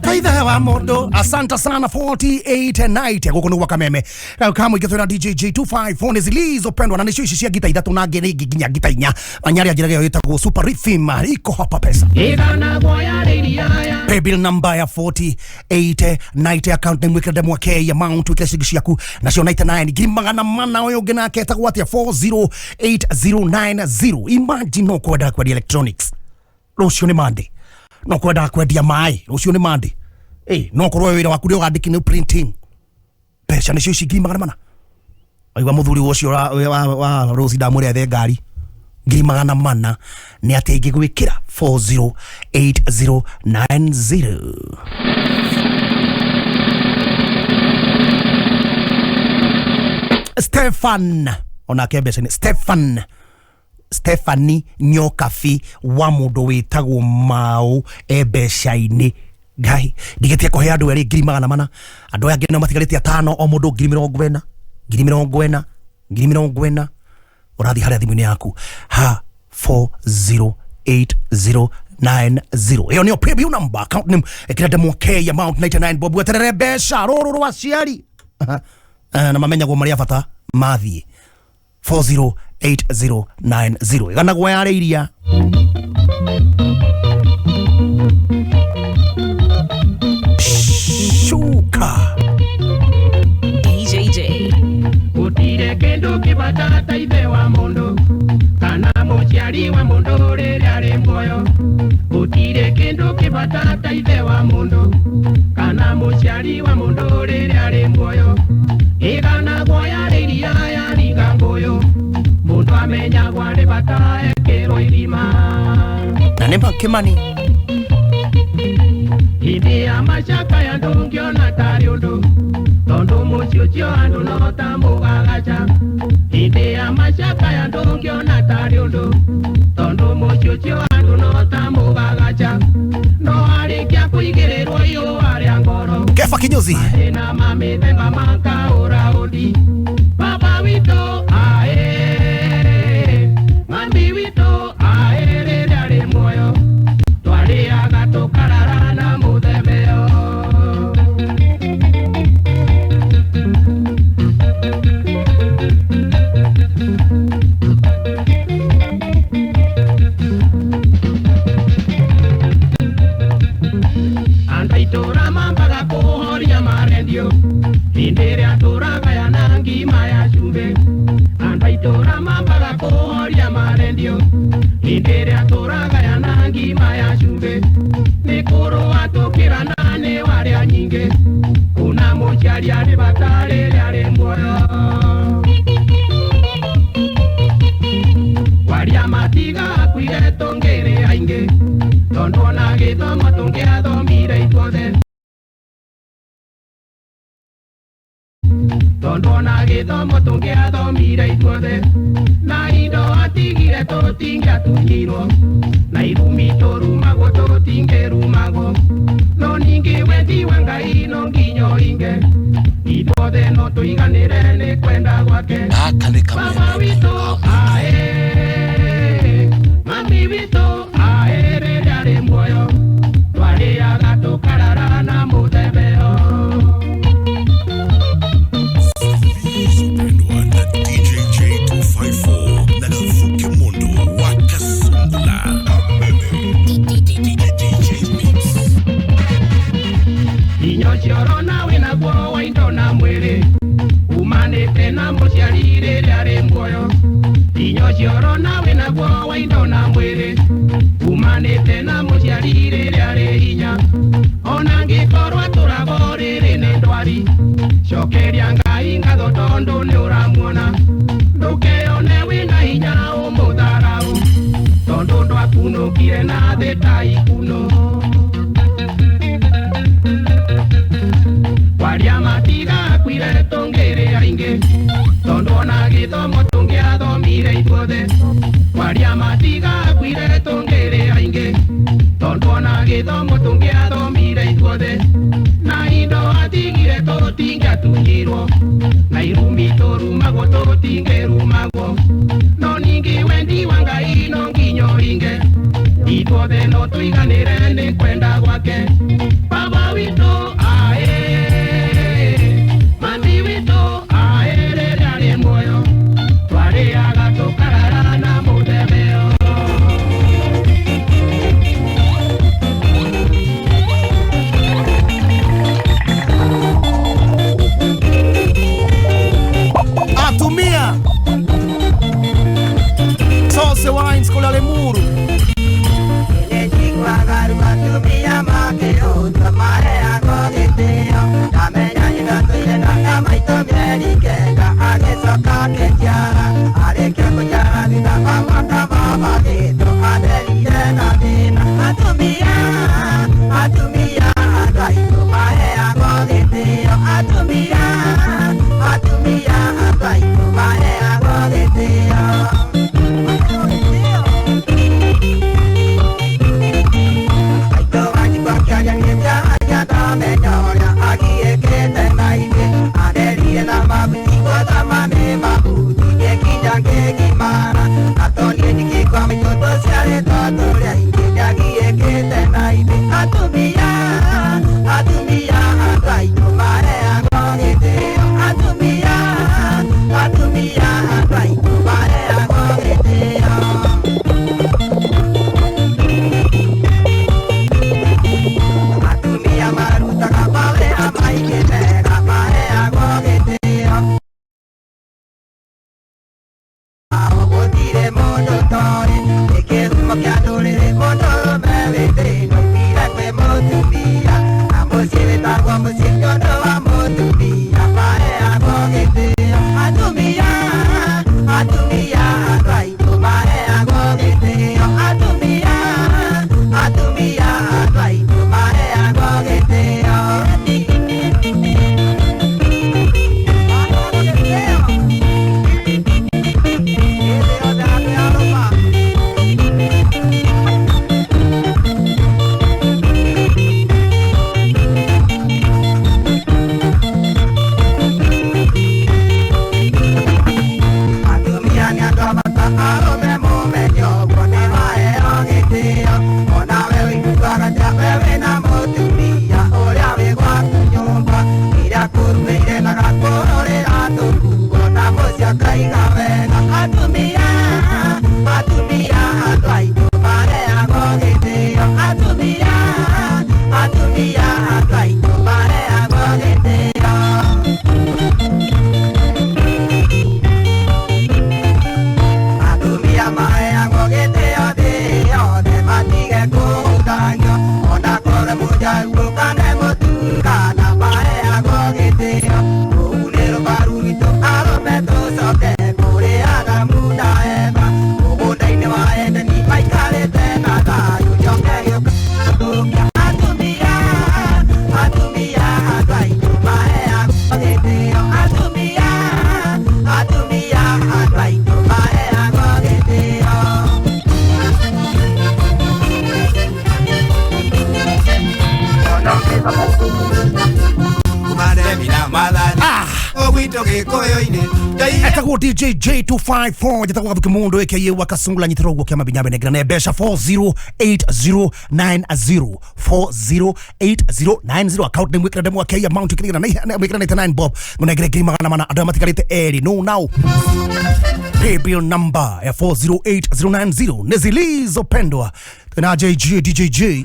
taithe wa mundu. Asante sana. 48 90 guku niguo kameme kau ka muingi twina DJ J254 ni zilizopendwa na nicio ici cia ngita ithatu na ngiri ingi nginya ngita inya manyari anjiraga yo itagwo super rhythm iko hapa pesa. Paybill number ya 4890, account name wikire ndemwa K, amount wikire ciringi ciaku nacio 99 400,000. Uyu ungi nake etagwo atia? 408090. Imagine no kwendaga kwendia electronics, rucio ni Monday. No kwendaga kwendia mai, rucio ni Monday. No korwo wira waku nĩ ũgandĩki nĩ printing, mbeca nĩcio ici 400,000. Waigua mũthuri ũcio wa Rose ndamwĩra ethe ngari 400,000 nĩ atĩa ingĩgwĩkĩra 408090. Stefan onake mbeca nĩ Stefan Stephanie Nyokabi wa mundu witagwo Mau e mbeca-inĩ. Ngai ndigetie kuhe andu eri 400,000, andu aya angĩ no matigarĩte atano, o mundu 40,000, 40,000, 40,000. Ũrathiĩ harĩa thimũ-inĩ yaku ha 408090, ĩyo nĩyo paybill number, account name ĩkĩra ndemwa K, amount 99 bob. Weterere mbeca rũrũ rwa aciari na mamenyagwo marĩ a bata mathiĩ 408090 iganagwo yarĩ iria. Shuka DJJ. Gutire kindu kibata ta ithe wa mundu kana muciari wa mundu riria ari muoyo. Gutire kindu kibata ta ithe wa mundu kana muciari wa mundu riria ari muoyo. Iganagwo yarĩ iria yariga nguyu, mundu amenyagwo arĩ bata ekĩrwo irima. Na nĩ Kimani. Hĩndĩ ya macakaya ndũngĩona tarĩ ũndũ, tondũ mũciĩ ũcio andũ no ta mũgagaca. Hĩndĩ ya macakaya ndũngĩona tarĩ ũndũ, tondũ mũciĩ ũcio andũ no ta mũgagaca. No arĩkia kũigĩrĩrwo iũa rĩa ngoro, Kefa Kinyozi, mathĩna ma mĩthemba makaũra ũndi. Baba witũ aĩ, mami witũ aĩ, rĩrĩa arĩ muoyo twarĩaga tũkarara na mũthemeo. Andũ a itũũra mambaga kũhoria marendio hĩndĩ ĩrĩa tũragayana ngima ya cumbĩ. Andũ a itũũra mambaga kũhoria marendio hĩndĩ ĩrĩa tũragayana ngima ya cumbĩ. Nĩ kũrũa tũkĩrana nĩ warĩa nyingĩ, kuna mũciari arĩ bata rĩrĩa arĩ muoyo. Waria matiga akuire tũngĩrĩ aingĩ, tondũ ona gĩthomo tũngĩathomire ithuothe. Tondũ ona gĩthomo tũngĩathomire ithuothe, na indo atigire tũtingĩatunyirwo, na irumi tũrumagwo tũtingĩrumagwo. No ningĩ wendi wa Ngai no nginya ũringe, ithuothe no tũiganĩre nĩ kwenda gwake. Gaka nĩ Baba witũ aĩ, mami witũ aĩ, rĩrĩa arĩ muoyo twarĩaga tũkarara na mũthemeo. DJ J254 na Gavuke Mondo wa Kasungula. DJ Mix. Inyo ciorona wĩnaguo wa indo na mwĩrĩ umanĩte na mũciari rĩrĩa arĩ muoyo. Inyo ciorona wĩnaguo wa indo na mwĩrĩ umanĩte na mũciari rĩrĩa arĩ hinya. Ona angĩkorwo atũragwo rĩrĩ nĩ ndwari, cokeria Ngai ngatho tondũ nĩ ũramuona. Ndũkeyone wĩna hinya ũmũtharau, tondũ ndwakunũkire na thĩ ta ikuno. Waria matiga akuire tũngĩrĩ aingĩ, tondũ ona gĩthomo tũngĩathomire ithuothe. Waria matiga akuire tũngĩrĩ aingĩ, tondũ ona gĩthomo tũngĩathomire ithuothe. Na indo atigire tũtingĩatunyirwo, na irumi tũrumagwo tũtingĩrumagwo. No ningĩ wendi wa Ngai no nginya ũringe, Ithuothe no tũiganĩre nĩ kwenda gwake. Baba witũ aĩ, mami witũ aĩ, rĩrĩa arĩ muoyo twarĩaga tũkarara na mũthemeo. Atumia Sose Wines kũrĩa Limuru. Etagwo DJ J254 njĩtagwo Gathuki Mũndũ aka Wakasungula nyitĩrwo guo kĩama binyambe nengera mbeca 408090 408090 account nĩ mwĩkĩra ndemwa K amount ĩkĩrĩgana na mwĩkĩra 99 bob ngunengere 400 andũ arĩa matigarĩte erĩ no now paybill number ya 408090 nĩ zilizopendwa na JJ DJ J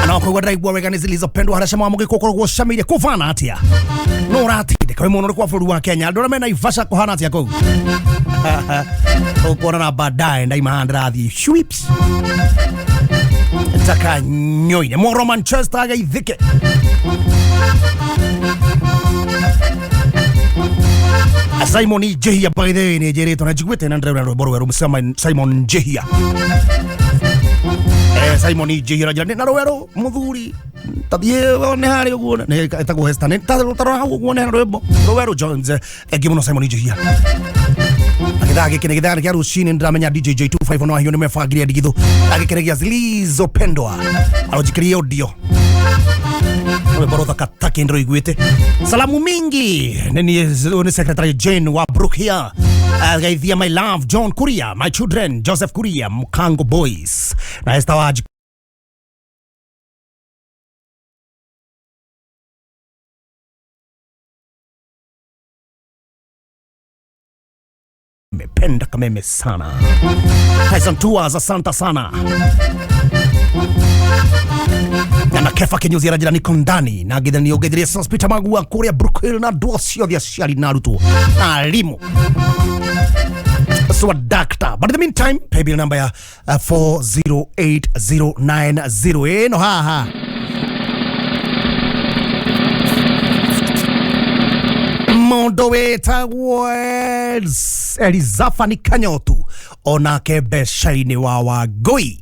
anakoigua ndĩraigua wega nĩ zilizopendwa harĩa cama wa mũgĩkũ ũkoragwo ũcamĩire kũbana atĩa no ũratindĩka wĩ mũno kwa bũrũri wa Kenya andũ arĩa mena Naivasha kũhana atĩa kũu tũkuonana baadaye ndaima haha ndĩrathiĩ shwips ntakanyoine moro Manchester ageithĩke Simon Njehia by the way nĩ njĩrĩtwo na njiguĩte na ndĩraura rwĩmbo rwerũ Simon Njehia. Simon Njehia ranjĩra na rwerũ mũthuri tathiĩ wone harĩa ũguo nĩ etagwo Hester nĩ tarora hau ũguo nĩ rwĩmbo rwerũ Jones. Thengiũ mũno Simon Njehia. Na gĩthaa gĩkĩ nĩ gĩthaa kĩa rũcinĩ ndĩramenya DJ J254 no ahiũ nĩ mebangire ndigithũ agĩkeregia zilizopendwa aronjikĩrie audio rwĩmbo rũthaka ta kĩndũ iguĩte. Salamu mingi nĩ niĩ nĩ secretary Jane wa Brookhia Gaithia my love John Kuria, my children Joseph Kuria, Mkango Boys na Esther Waji mependa Kameme sana. Tyson Tours, asante sana. Na Kefa Kinyozi arajira niko ndani na githani ugeithirie Sos Peter Magua kuria Brookhill na ndũ ciothe aciari na arutwo na arimũ so doctor. But in the meantime, pay bill number ya 408090 ĩno haha mũndũ wĩtagwo Elizafani Kanyotu onake mbeca-inĩ wa Wangũi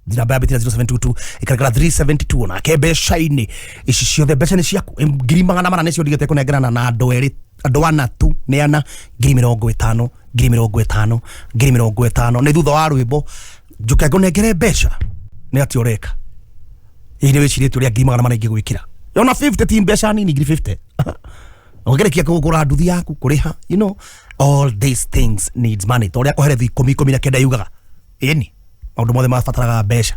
namba ya betira 0722 ikarekera 372 onake mbeca-inĩ ici ciothe mbeca nĩ ciaku 400,000 nĩcio ndigĩte kũnengerana na andũ erĩ andũ ana tu nĩ ana 50,000 50,000 50,000 nĩ thutha wa rwĩmbo njuke ngũnengere mbeca nĩ atĩ ũreka hihi nĩ wĩcirĩtie ũrĩa 400,000 ingĩgwĩkĩra yona 50 ti mbeca nini 50,000 ũngĩrĩkia kũgũra nduthi yaku kũrĩha, you know, all these things needs money ta ũrĩa kũherethi 10:19 yugaga ĩni maũndũ mothe mabataraga mbeca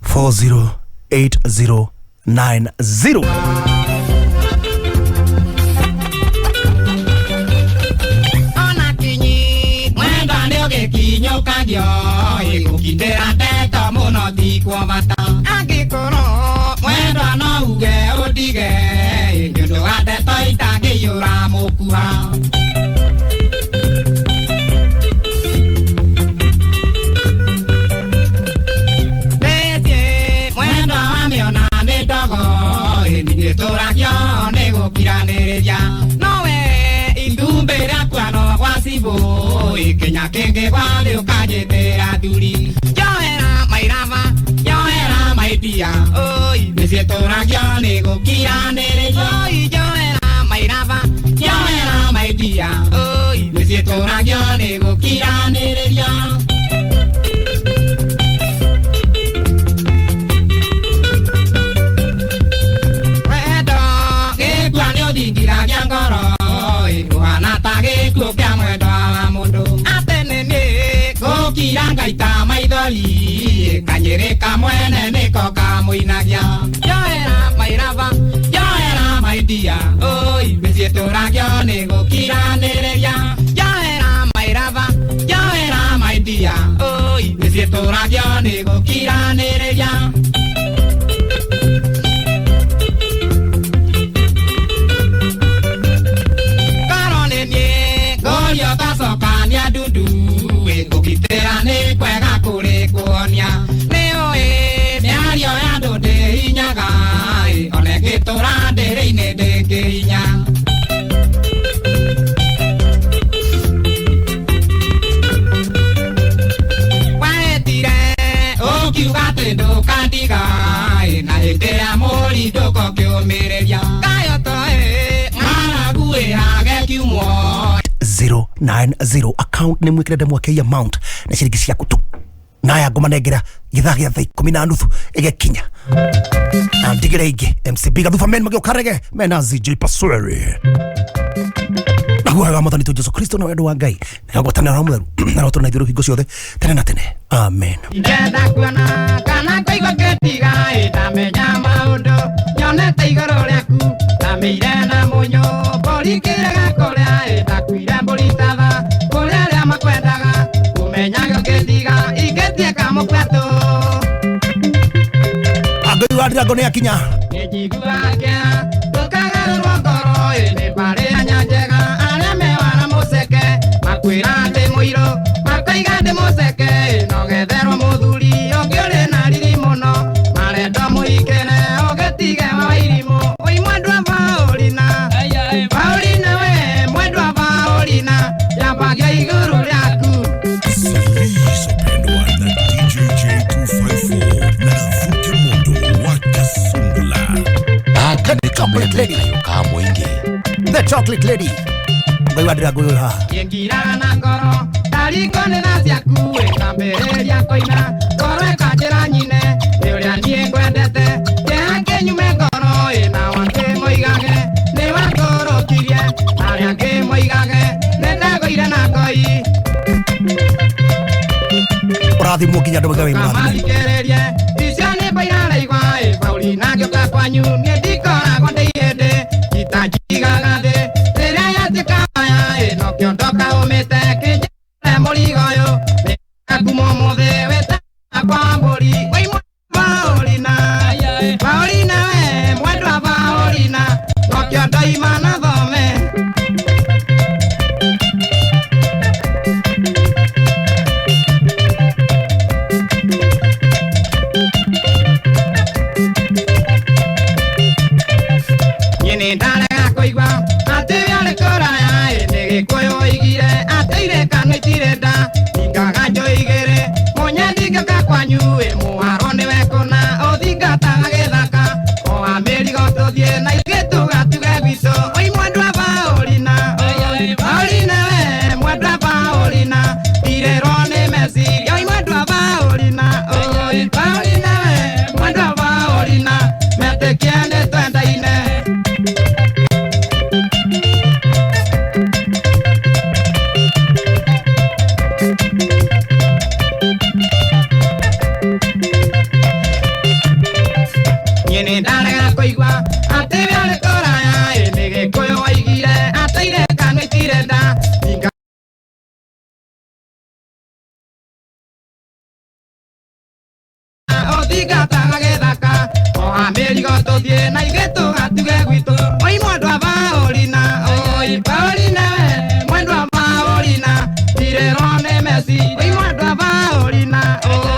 408090 Ona kinyi mwenda nĩ ũgĩkinyũkagio ĩgũkindĩra ndeto mũno ti kwa bata angĩkorwo mwendwa no uge ũndige nĩ ũndũ wa ndeto itangĩiyũra mũkuha. Rĩtĩ mwendwa wamĩona nĩ ndogo ĩningĩtũragio nĩ gũkiranĩrĩria nowe itumbĩ rĩakua no gwa cibũ ikinya kĩngĩ gwarĩ ũkanjĩtĩra thuri njohera mairaba njohera maidia oi nĩciĩtũragio nĩ gũkiranĩrĩria oi njohera mairaba njohera maidia oi nĩciĩtũragio nĩ gũkiranĩrĩria. Wendo gĩkua nĩ ũthingiragia ngoro ĩkũhana ta gĩkuũ kĩa mwendwa wa mũndũ atĩ nĩ niĩ ngũkira ngaita maithori kanyĩrĩ kamwene nĩko kamũinagia njohera mairaba njohera maidia oi mĩciĩtũragio nĩ gũkiranĩrĩria njohera mairaba njohera maidia oi mĩciĩtũragio nĩ gũkiranĩrĩria. Karo nĩ niĩ ngũrio tacokania ndundu ĩngũgitĩra nĩ kwega kũrĩ kuonia nĩ ũĩ mĩario ya andũ ndĩhinyaga ona ĩngĩtũra ndĩrĩ-inĩ ndĩngĩhinya. Wetire ũkiuga atĩ ndũkandiga na hĩndĩ ya mũri ndũkokĩũmĩrĩria kayo toĩ ng'aragu ĩhage kiumwo 090 account nĩ mwĩkĩre ndemwa kei amount na ciringi ciaku tu naya ngũmanengera gĩthaa gĩa thaa 10:30 ĩgĩkinya na ndigĩre ingĩ MCB Gathuba men magĩũka rege mena ZJ Pasweri naguo wega wa mwathani witũ Jesu Kristo na wendo wa Ngai na ngwatanĩro ya Roho Mũtheru na roho na ithuĩ hingo ciothe tene na tene amen. Ingĩenda kuona kana kũigua ngĩtiga ĩndamenya maũndũ nyonete igũrũ rĩaku ndamĩire na mũnyũ mbũri ngĩrega kũrĩa ĩndakuire mbũri tatha kũrĩ arĩa makwendaga ũmenyage ũngĩtiga ingĩtuĩka mũkwatũ. Angũi wa Ndirango nĩ akinya Nĩnjiguaga kĩeha ndũkagarũrwo ngoro ĩ nĩ mbarĩ ya Nyanjega arĩa mewara mũceke makwĩra ndĩ mũirũ makoiga ndĩ mũceke nogetherwo mũthuri ũngĩ ũrĩ na riri mũno marendwo mũhikĩre ũgĩtige wa irimũ oi mwendwa Paũlina Paũlina we mwendwa Paũlina njambagia igũrũ rĩaku. Zilizopendwa na DJ J254 na Gavuke Mondo wa Kasungula. Gaka nĩ kamwene kayo ka mũingĩ. The Chocolate Lady Ngai wa Ndirango ũyũ haha Ngiraga na ngoro ndariko nĩ tha ciaku ĩkambĩrĩria kũina ngoro ĩkanjĩra nyine nĩ ũrĩa niĩ ngwendete kĩeha kĩnyume ngoro ĩna wangĩ moigage nĩ wangũrũkirie arĩa angĩ moigage nĩndagũire na ngoi Ũrathimwo nginya andũ maiga wĩ mũrathime. Mathikĩrĩrie icio nĩ mbairaraigua ĩ Paulina ngĩũka kwanyu niĩ ndikoragwo ndĩ ihĩndĩ itanjigaga thĩ rĩrĩa yatuĩka maya ĩ nokĩo ndoka ũmĩte kĩnjĩre mũrigo ũyũ nĩngakuma ũmũthĩ wĩtaga kwa mbũri wĩ Paulina Paulina we mwendwa Paulina nokĩo ndoima na thome. Niĩ nĩndarega kũigua atĩ arĩ kũraya ĩ nĩ Gĩkũyũ oigire atĩ irĩkano itirĩ nda ningaga njũ igĩrĩ mũnyendi ngĩũka kwanyu ĩ mũharo nĩwe kũna ũthingataga gĩthaka oa mĩrigo tũthiĩ na ithuĩ tũgatuge gwitũ oi mwendwa Paulina Paulina we mwendwa Paulina ndirĩrwo nĩ meciria oi mwendwa Paulina oi Paulina we mwendwa Paulina metĩkie nĩtwendaine. Niĩ nĩndarega kũigua atĩ we arĩ kũraya ĩ nĩ Gĩkũyũ oigire atĩ irĩkano itirĩ nda ninga ũthingataga gĩthaka oa mĩrigo tũthiĩ na ithuĩ tũgatuge gwitũ oi mwendwa Paulina oi Paulina we mwendwa Paulina ndirĩrwo nĩ meci oi mwendwa Paulina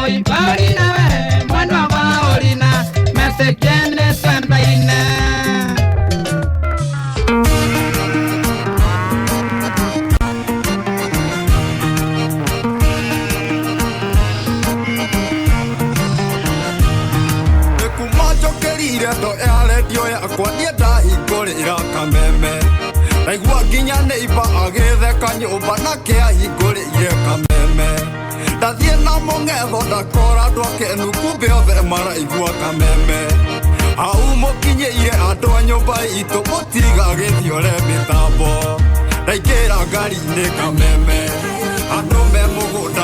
oi Paulina we mwendwa Paulina metĩkie nĩtwendaine. Kuma njokerire ndo ya redio yakwa niĩ ndahingũrĩra kameme ndaigua nginya neiba agĩtheka nyũmba nake ahingũrĩire kameme ndathiĩ na mũng'etho ndakora andũ akenu kumbe othe maraigua kameme hau mũkinyĩire andũ a nyũmba itũ mũtigagĩthiore mĩtambo ndaingĩra ngari-inĩ kameme andũ me mũgũnda.